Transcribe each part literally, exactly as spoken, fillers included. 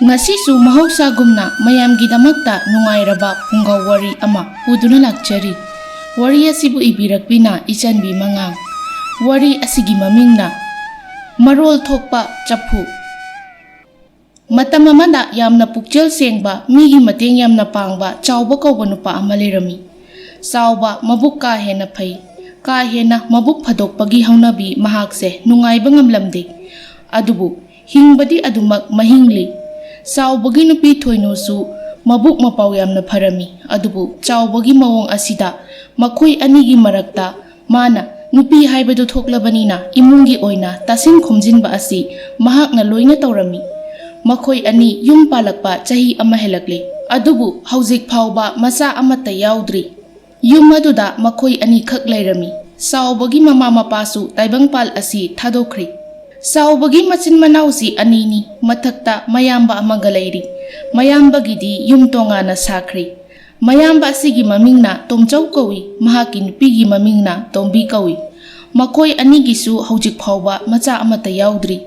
ꯉꯁꯤꯁꯨ ꯃꯍꯧꯁꯥꯒꯨꯝꯅ ꯃꯌꯥꯝꯒꯤꯗꯃꯛꯇ ꯅꯨꯡꯉꯥꯏꯔꯕ ꯐꯨꯡꯒꯥ ꯋꯥꯔꯤ ꯑꯃ ꯄꯨꯗꯨꯅ ꯂꯥꯛꯆꯔꯤ꯫ ꯋꯥꯔꯤ ꯑꯁꯤꯕꯨ ꯏꯕꯤꯔꯛꯄꯤꯅ ꯏꯆꯟꯕꯤ ꯃꯉꯥꯡ꯫ ꯋꯥꯔꯤ ꯑꯁꯤꯒꯤ ꯃꯃꯤꯡꯅ ꯃꯔꯣꯜ ꯊꯣꯛꯄ ꯆꯐꯨ꯫ ꯃꯇꯝ ꯑꯃꯗ ꯌꯥꯝꯅ ꯄꯨꯛꯆꯦꯜ ꯁꯦꯡꯕ, ꯃꯤꯒꯤ ꯃꯇꯦꯡ ꯌꯥꯝꯅ ꯄꯥꯡꯕ ꯆꯥꯎꯕ ꯀꯧꯕ ꯅꯨꯄꯥ ꯑꯃ ꯂꯩꯔꯝꯃꯤ꯫ ꯆꯥꯎꯕ ꯃꯕꯨꯛ ꯀꯥ ꯍꯦꯟꯅ ꯐꯩ꯫ ꯀꯥ ꯍꯦꯟꯅ ꯃꯕꯨꯛ ꯐꯗꯣꯛꯄꯒꯤ ꯍꯧꯅꯕꯤ ꯃꯍꯥꯛꯁꯦ ꯅꯨꯡꯉꯥꯏꯕ ꯉꯝꯂꯝꯗꯦ꯫ ꯑꯗꯨꯕꯨ ꯍꯤꯡꯕꯗꯤ ꯑꯗꯨꯃꯛ ꯃꯍꯤꯡꯂꯤ꯫ ꯆꯥꯎꯕꯒꯤ ꯅꯨꯄꯤ ꯊꯣꯏꯅꯨꯁꯨ ꯃꯕꯨꯛ ꯃꯄꯥꯎ ꯌꯥꯝꯅ ꯐꯔꯝꯃꯤ꯫ ꯑꯗꯨꯕꯨ ꯆꯥꯎꯕꯒꯤ ꯃꯑꯣꯡ ꯑꯁꯤꯗ ꯃꯈꯣꯏ ꯑꯅꯤꯒꯤ ꯃꯔꯛꯇ ꯃꯥꯅ ꯅꯨꯄꯤ ꯍꯥꯏꯕꯗꯨ ꯊꯣꯛꯂꯕꯅꯤꯅ ꯏꯃꯨꯡꯒꯤ ꯑꯣꯏꯅ ꯇꯥꯁꯤꯟ ꯈꯣꯝꯖꯤꯟꯕ ꯑꯁꯤ ꯃꯍꯥꯛꯅ ꯂꯣꯏꯅ ꯇꯧꯔꯝꯃꯤ꯫ ꯃꯈꯣꯏ ꯑꯅꯤ ꯌꯨꯝ ꯄꯥꯜꯂꯛꯄ ꯆꯍꯤ ꯑꯃ ꯍꯦꯜꯂꯛꯂꯦ꯫ ꯑꯗꯨꯕꯨ ꯍꯧꯖꯤꯛ ꯐꯥꯎꯕ ꯃꯆꯥ ꯑꯃꯠꯇ ꯌꯥꯎꯗ꯭ꯔꯤ꯫ ꯌꯨꯝ ꯑꯗꯨꯗ ꯃꯈꯣꯏ ꯑꯅꯤꯈꯛ ꯂꯩꯔꯝꯃꯤ꯫ ꯆꯥꯎꯕꯒꯤ ꯃꯃꯥ ꯃꯄꯥꯁꯨ ꯇꯥꯏꯕꯪꯄꯥꯜ ꯑꯁꯤ ꯊꯥꯗꯣꯛꯈ꯭ꯔꯦ꯫ ꯆꯥꯎꯕꯒꯤ ꯃꯆꯤꯟ ꯃꯅꯥꯎꯁꯤ ꯑꯅꯤꯅꯤ, ꯃꯊꯛꯇ ꯃꯌꯥꯝꯕ ꯑꯃꯒ ꯂꯩꯔꯤ꯫ ꯃꯌꯥꯝꯕꯒꯤꯗꯤ ꯌꯨꯝ ꯇꯣꯉꯥꯟꯅ ꯁꯥꯈ꯭ꯔꯦ꯫ ꯃꯌꯥꯝꯕ ꯑꯁꯤꯒꯤ ꯃꯃꯤꯡꯅ ꯇꯣꯝꯆꯧ ꯀꯧꯏ, ꯃꯍꯥꯛꯀꯤ ꯅꯨꯄꯤꯒꯤ ꯃꯃꯤꯡꯅ ꯇꯣꯝꯕꯤ ꯀꯧꯏ꯫ ꯃꯈꯣꯏ ꯑꯅꯤꯒꯤꯁꯨ ꯍꯧꯖꯤꯛ ꯐꯥꯎꯕ ꯃꯆꯥ ꯑꯃꯠꯇ ꯌꯥꯎꯗ꯭ꯔꯤ꯫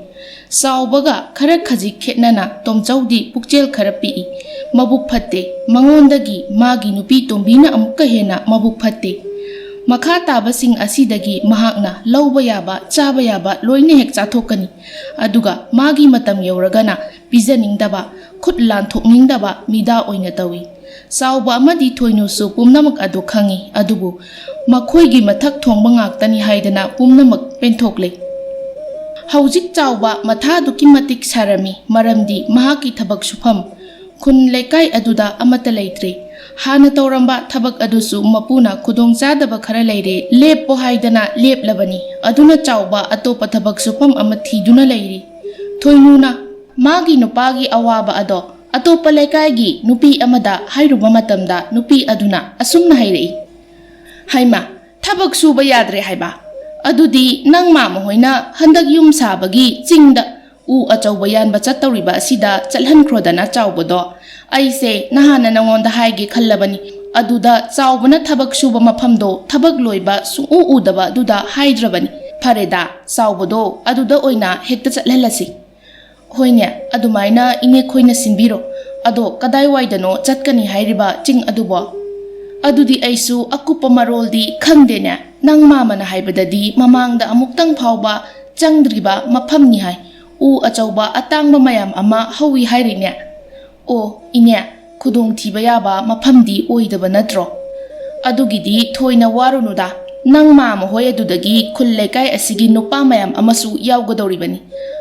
ꯆꯥꯎꯕꯒ ꯈꯔ ꯈꯖꯤꯛ ꯈꯦꯠꯅꯅ ꯇꯣꯝꯆꯧꯗꯤ ꯄꯨꯛꯆꯦꯜ ꯈꯔ ꯄꯤꯛꯏ, ꯃꯕꯨꯛ ꯐꯠꯇꯦ꯫ ꯃꯉꯣꯟꯗꯒꯤ ꯃꯥꯒꯤ ꯅꯨꯄꯤ ꯇꯣꯝꯕꯤꯅ ꯑꯃꯨꯛꯀ ꯍꯦꯟꯅ ꯃꯕꯨꯛ ꯐꯠꯇꯦ꯫ ꯃꯈꯥ ꯇꯥꯕꯁꯤꯡ ꯑꯁꯤꯗꯒꯤ ꯃꯍꯥꯛꯅ ꯂꯧꯕ ꯌꯥꯕ, ꯆꯥꯕ ꯌꯥꯕ ꯂꯣꯏꯅ ꯍꯦꯛ ꯆꯥꯊꯣꯛꯀꯅꯤ꯫ ꯑꯗꯨꯒ ꯃꯥꯒꯤ ꯃꯇꯝ ꯌꯧꯔꯒꯅ ꯄꯤꯖꯅꯤꯡꯗꯕ, ꯈꯨꯠ ꯂꯥꯟꯊꯣꯛꯅꯤꯡꯗꯕ ꯃꯤꯗꯥ ꯑꯣꯏꯅ ꯇꯧꯏ꯫ ꯆꯥꯎꯕ ꯑꯃꯗꯤ ꯊꯣꯏꯅꯨꯁꯨ ꯄꯨꯝꯅꯃꯛ ꯑꯗꯨ ꯈꯪꯏ, ꯑꯗꯨꯕꯨ ꯃꯈꯣꯏꯒꯤ ꯃꯊꯛ ꯊꯣꯡꯕ ꯉꯥꯛꯇꯅꯤ ꯍꯥꯏꯗꯅ ꯄꯨꯝꯅꯃꯛ ꯄꯦꯟꯊꯣꯛꯂꯦ꯫ ꯍꯧꯖꯤꯛ ꯆꯥꯎꯕ ꯃꯊꯥ ꯑꯗꯨꯛꯀꯤ ꯃꯇꯤꯛ ꯁꯥꯔꯝꯃꯤ, ꯃꯔꯝꯗꯤ ꯃꯍꯥꯛꯀꯤ ꯊꯕꯛ ꯁꯨꯐꯝ ꯈꯨꯟ ꯂꯩꯀꯥꯏ ꯑꯗꯨꯗ ꯑꯃꯠꯇ ꯂꯩꯇ꯭ꯔꯦ꯫ ꯍꯥꯟꯅ ꯇꯧꯔꯝꯕ ꯊꯕꯛ ꯑꯗꯨꯁꯨ ꯃꯄꯨꯅ ꯈꯨꯗꯣꯡꯆꯥꯗꯕ ꯈꯔ ꯂꯩꯔꯦ, ꯂꯦꯞꯄꯣ ꯍꯥꯏꯗꯅ ꯂꯦꯞꯂꯕꯅꯤ꯫ ꯑꯗꯨꯅ ꯆꯥꯎꯕ ꯑꯇꯣꯞꯄ ꯊꯕꯛ ꯁꯨꯐꯝ ꯑꯃ ꯊꯤꯗꯨꯅ ꯂꯩꯔꯤ꯫ ꯊꯣꯏꯅꯨꯅ ꯃꯥꯒꯤ ꯅꯨꯄꯥꯒꯤ ꯑꯋꯥꯕ ꯑꯗꯣ ꯑꯇꯣꯞꯄ ꯂꯩꯀꯥꯏꯒꯤ ꯅꯨꯄꯤ ꯑꯃꯗ ꯍꯥꯏꯔꯨꯕ ꯃꯇꯝꯗ, ꯅꯨꯄꯤ ꯑꯗꯨꯅ ꯑꯁꯨꯝꯅ ꯍꯥꯏꯔꯛꯏ, "ꯍꯩꯃꯥ, ꯊꯕꯛ ꯁꯨꯕ ꯌꯥꯗ꯭ꯔꯦ ꯍꯥꯏꯕ? ꯑꯗꯨꯗꯤ ꯅꯪ ꯃꯥꯃ ꯍꯣꯏꯅ ꯍꯟꯗꯛ ꯌꯨꯝ ꯁꯥꯕꯒꯤ ꯆꯤꯡꯗ ꯎ ꯑꯆꯧꯕ ꯌꯥꯟꯕ ꯆꯠꯇꯧꯔꯤꯕ ꯑꯁꯤꯗ ꯆꯠꯍꯟꯈ꯭ꯔꯣꯗꯅ ꯆꯥꯎꯕꯗꯣ꯫ ꯑꯩꯁꯦ ꯅꯍꯥꯟꯅ ꯅꯉꯣꯟꯗ ꯍꯥꯏꯒꯦ ꯈꯜꯂꯕꯅꯤ, ꯑꯗꯨꯗ ꯆꯥꯎꯕꯅ ꯊꯕꯛ ꯁꯨꯕ ꯃꯐꯝꯗꯣ ꯊꯕꯛ ꯂꯣꯏꯕ ꯁꯨꯡꯎ ꯎꯗꯕ ꯑꯗꯨꯗ ꯍꯥꯏꯗ꯭ꯔꯕꯅꯤ꯫ ꯐꯔꯦꯗ, ꯆꯥꯎꯕꯗꯣ ꯑꯗꯨꯗ ꯑꯣꯏꯅ ꯍꯦꯛꯇ ꯆꯠꯍꯜꯂꯁꯤ"꯫ "ꯍꯣꯏꯅꯦ, ꯑꯗꯨꯃꯥꯏꯅ ꯏꯅꯦ ꯈꯣꯏꯅ ꯁꯤꯟꯕꯤꯔꯣ꯫ ꯑꯗꯣ ꯀꯗꯥꯏꯋꯥꯏꯗꯅꯣ ꯆꯠꯀꯅꯤ ꯍꯥꯏꯔꯤꯕ ꯆꯤꯡ ꯑꯗꯨꯕꯣ?" "ꯑꯗꯨꯗꯤ ꯑꯩꯁꯨ ꯑꯀꯨꯞꯄ ꯃꯔꯣꯜꯗꯤ ꯈꯪꯗꯦꯅꯦ꯫ ꯅꯪ ꯃꯥꯃꯅ ꯍꯥꯏꯕꯗꯗꯤ ꯃꯃꯥꯡꯗ ꯑꯃꯨꯛꯇꯪ ꯐꯥꯎꯕ ꯆꯪꯗ꯭ꯔꯤꯕ ꯃꯐꯝꯅꯤ ꯍꯥꯏ꯫ ꯎ ꯑꯆꯧꯕ ꯑꯇꯥꯡꯕ ꯃꯌꯥꯝ ꯑꯃ ꯍꯧꯏ ꯍꯥꯏꯔꯤꯅꯦ꯫" "ꯑꯣ, ꯏꯅꯦ, ꯈꯨꯗꯣꯡꯊꯤꯕ ꯌꯥꯕ ꯃꯐꯝꯗꯤ ꯑꯣꯏꯗꯕ ꯅꯠꯇ꯭ꯔꯣ? ꯑꯗꯨꯒꯤꯗꯤ ꯊꯣꯏꯅ ꯋꯥꯔꯨꯅꯨꯗ꯫ ꯅꯪ ꯃꯥꯃ ꯍꯣꯏ ꯑꯗꯨꯗꯒꯤ ꯈꯨꯜ ꯂꯩꯀꯥꯏ ꯑꯁꯤꯒꯤ ꯅꯨꯄꯥ ꯃꯌꯥꯝ ꯑꯃꯁꯨ ꯌꯥꯎꯒꯗꯧꯔꯤꯕꯅꯤ꯫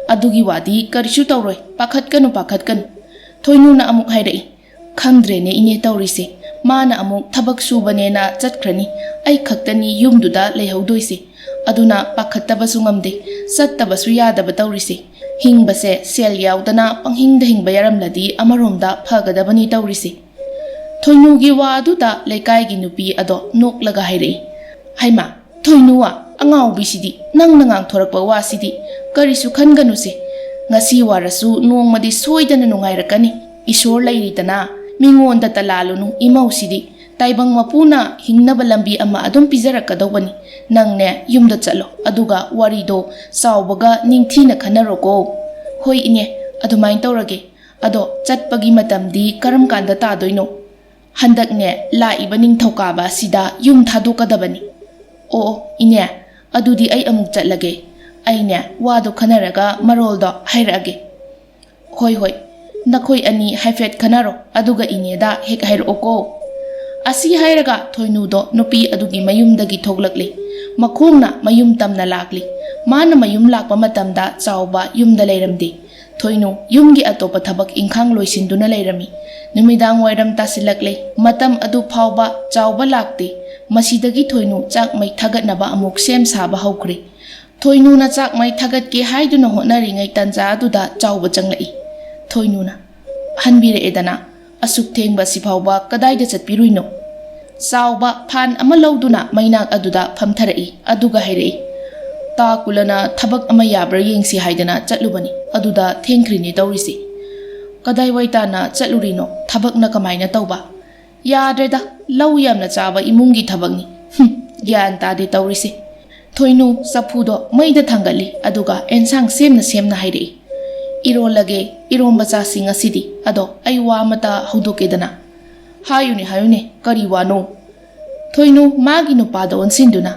ꯑꯗꯨꯒꯤ ꯋꯥꯗꯤ ꯀꯔꯤꯁꯨ ꯇꯧꯔꯣꯏ꯫ ꯄꯥꯈꯠꯀꯅꯨ, ꯄꯥꯈꯠꯀꯅꯨ꯫" ꯊꯣꯏꯅꯨꯅ ꯑꯃꯨꯛ ꯍꯥꯏꯔꯛꯏ, "ꯈꯪꯗ꯭ꯔꯦꯅꯦ ꯏꯅꯦ ꯇꯧꯔꯤꯁꯦ꯫ ꯃꯥꯅ ꯑꯃꯨꯛ ꯊꯕꯛ ꯁꯨꯕꯅꯦꯅ ꯆꯠꯈ꯭ꯔꯅꯤ꯫ ꯑꯩ ꯈꯛꯇꯅꯤ ꯌꯨꯝꯗꯨꯗ ꯂꯩꯍꯧꯗꯣꯏꯁꯦ꯫ ꯑꯗꯨꯅ ꯄꯥꯈꯠꯇꯕꯁꯨ ꯉꯝꯗꯦ, ꯆꯠꯇꯕꯁꯨ ꯌꯥꯗꯕ ꯇꯧꯔꯤꯁꯦ꯫ ꯍꯤꯡꯕꯁꯦ ꯁꯦꯜ ꯌꯥꯎꯗꯅ ꯄꯪꯍꯤꯡꯗ ꯍꯤꯡꯕ ꯌꯥꯔꯝꯂꯗꯤ ꯑꯃꯔꯣꯝꯗ ꯐꯒꯗꯕꯅꯤ ꯇꯧꯔꯤꯁꯦ꯫" ꯊꯣꯏꯅꯨꯒꯤ ꯋꯥ ꯑꯗꯨꯗ ꯂꯩꯀꯥꯏꯒꯤ ꯅꯨꯄꯤ ꯑꯗꯣ ꯅꯣꯛꯂꯒ ꯍꯥꯏꯔꯛꯏ, "ꯍꯩꯃꯥ, ꯊꯣꯏꯅꯨꯋꯥ, ꯑꯉꯥꯎꯕꯤꯁꯤꯗꯤ, ꯅꯪꯅ ꯉꯥꯡꯊꯣꯔꯛꯄ ꯋꯥꯁꯤꯗꯤ꯫ ꯀꯔꯤꯁꯨ ꯈꯟꯒꯅꯨꯁꯦ꯫ ꯉꯁꯤ ꯋꯥꯔꯁꯨ ꯅꯣꯡꯃꯗꯤ ꯁꯣꯏꯗꯅ ꯅꯨꯡꯉꯥꯏꯔꯛꯀꯅꯤ꯫ ꯏꯁꯣꯔ ꯂꯩꯔꯤꯗꯅ, ꯃꯤꯉꯣꯟꯗ ꯇꯂꯥꯂꯨꯅꯨ ꯏꯃꯧꯁꯤꯗꯤ꯫ ꯇꯥꯏꯕꯪ ꯃꯄꯨꯅ ꯍꯤꯡꯅꯕ ꯂꯝꯕꯤ ꯑꯃ ꯑꯗꯨꯝ ꯄꯤꯖꯔꯛꯀꯗꯧꯕꯅꯤ꯫ ꯅꯪꯅꯦ ꯌꯨꯝꯗ ꯆꯠꯂꯣ, ꯑꯗꯨꯒ ꯋꯥꯔꯤꯗꯣ ꯆꯥꯎꯕꯒ ꯅꯤꯡꯊꯤꯅ ꯈꯟꯅꯔꯣꯀꯣ꯫" "ꯍꯣꯏ ꯏꯅꯦ, ꯑꯗꯨꯃꯥꯏꯅ ꯇꯧꯔꯒꯦ꯫ ꯑꯗꯣ ꯆꯠꯄꯒꯤ ꯃꯇꯝꯗꯤ ꯀꯔꯝ ꯀꯥꯟꯗ ꯇꯥꯗꯣꯏꯅꯣ?" "ꯍꯟꯗꯛꯅꯦ ꯂꯥꯛꯏꯕ ꯅꯤꯡꯊꯧꯀꯥꯕ ꯑꯁꯤꯗ ꯌꯨꯝ ꯊꯥꯗꯣꯛꯀꯗꯕꯅꯤ꯫" "ꯑꯣ, ꯑꯣ, ꯏꯅꯦ, ꯑꯗꯨꯗꯤ ꯑꯩ ꯑꯃꯨꯛ ꯆꯠꯂꯒꯦ꯫ ꯑꯩꯅꯦ ꯋꯥꯗꯣ ꯈꯟꯅꯔꯒ ꯃꯔꯣꯜꯗꯣ ꯍꯥꯏꯔꯛꯑꯒꯦ꯫" "ꯍꯣꯏ, ꯍꯣꯏ, ꯅꯈꯣꯏ ꯑꯅꯤ ꯍꯥꯏꯐꯦꯠ ꯈꯟꯅꯔꯣ, ꯑꯗꯨꯒ ꯏꯅꯦꯗ ꯍꯦꯛ ꯍꯥꯏꯔꯛꯑꯣꯀꯣ꯫" ꯑꯁꯤ ꯍꯥꯏꯔꯒ ꯊꯣꯏꯅꯨꯗꯣ ꯅꯨꯄꯤ ꯑꯗꯨꯒꯤ ꯃꯌꯨꯝꯗꯒꯤ ꯊꯣꯛꯂꯛꯂꯦ꯫ ꯃꯈꯣꯡꯅ ꯃꯌꯨꯝ ꯇꯝꯅ ꯂꯥꯛꯂꯤ꯫ ꯃꯥꯅ ꯃꯌꯨꯝ ꯂꯥꯛꯄ ꯃꯇꯝꯗ ꯆꯥꯎꯕ ꯌꯨꯝꯗ ꯂꯩꯔꯝꯗꯦ꯫ ꯊꯣꯏꯅꯨ ꯌꯨꯝꯒꯤ ꯑꯇꯣꯞꯄ ꯊꯕꯛ ꯏꯪꯈꯥꯡ ꯂꯣꯏꯁꯤꯟꯗꯨꯅ ꯂꯩꯔꯝꯃꯤ꯫ ꯅꯨꯃꯤꯗꯥꯡ ꯋꯥꯏꯔꯝ ꯇꯥꯁꯤꯜꯂꯛꯂꯦ꯫ ꯃꯇꯝ ꯑꯗꯨ ꯐꯥꯎꯕ ꯆꯥꯎꯕ ꯂꯥꯛꯇꯦ꯫ ꯃꯁꯤꯗꯒꯤ ꯊꯣꯏꯅꯨ ꯆꯥꯛ ꯃꯩ ꯊꯥꯒꯠꯅꯕ ꯑꯃꯨꯛ ꯁꯦꯝ ꯁꯥꯕ ꯍꯧꯈ꯭ꯔꯦ꯫ ꯊꯣꯏꯅꯨꯅ ꯆꯥꯛ ꯃꯩ ꯊꯥꯒꯠꯀꯦ ꯍꯥꯏꯗꯨꯅ ꯍꯣꯠꯅꯔꯤꯉꯩ ꯇꯟꯖꯥ ꯑꯗꯨꯗ ꯆꯥꯎꯕ ꯆꯪꯂꯛꯏ꯫ ꯊꯣꯏꯅꯨꯅ ꯍꯟꯕꯤꯔꯛꯑꯦꯗꯅ, "ꯑꯁꯨꯛ ꯊꯦꯡꯕ ꯑꯁꯤ ꯐꯥꯎꯕ ꯀꯗꯥꯏꯗ ꯆꯠꯄꯤꯔꯨꯏꯅꯣ?" ꯆꯥꯎꯕ ꯐꯥꯟ ꯑꯃ ꯂꯧꯗꯨꯅ ꯃꯩꯅꯥꯛ ꯑꯗꯨꯗ ꯐꯝꯊꯔꯛꯏ, ꯑꯗꯨꯒ ꯍꯥꯏꯔꯛꯏ, "ꯇꯥ ꯀꯨꯂꯅ ꯊꯕꯛ ꯑꯃ ꯌꯥꯕ꯭ꯔꯥ ꯌꯦꯡꯁꯤ ꯍꯥꯏꯗꯅ ꯆꯠꯂꯨꯕꯅꯤ, ꯑꯗꯨꯗ ꯊꯦꯡꯈ꯭ꯔꯤꯅꯦ ꯇꯧꯔꯤꯁꯦ꯫" "ꯀꯗꯥꯏꯋꯥꯏ ꯇꯥꯅ ꯆꯠꯂꯨꯔꯤꯅꯣ? ꯊꯕꯛꯅ ꯀꯃꯥꯏꯅ ꯇꯧꯕ?" "ꯌꯥꯗ꯭ꯔꯦꯗ, ꯂꯧ ꯌꯥꯝꯅ ꯆꯥꯕ ꯏꯃꯨꯡꯒꯤ ꯊꯕꯛꯅꯤ꯫ ꯍꯨꯝ, ꯒ꯭ꯌꯥꯟ ꯇꯥꯗꯦ ꯇꯧꯔꯤꯁꯦ꯫" ꯊꯣꯏꯅꯨ ꯆꯐꯨꯗꯣ ꯃꯩꯗ ꯊꯥꯡꯒꯠꯂꯤ, ꯑꯗꯨꯒ ꯑꯦꯟꯁꯥꯡ ꯁꯦꯝꯅ ꯁꯦꯝꯅ ꯍꯥꯏꯔꯛꯏ, "ꯏꯔꯣꯜꯂꯒꯦ, ꯏꯔꯣꯝꯕ ꯆꯥꯁꯤ ꯉꯁꯤꯗꯤ꯫ ꯑꯗꯣ ꯑꯩ ꯋꯥ ꯑꯃꯇ ꯍꯧꯗꯣꯛꯀꯦꯗꯅ꯫" "ꯍꯥꯏꯌꯨꯅꯦ, ꯍꯥꯏꯌꯨꯅꯦ, ꯀꯔꯤ ꯋꯥꯅꯣ?" ꯊꯣꯏꯅꯨ ꯃꯥꯒꯤ ꯅꯨꯄꯥꯗ ꯑꯣꯟꯁꯤꯟꯗꯨꯅ,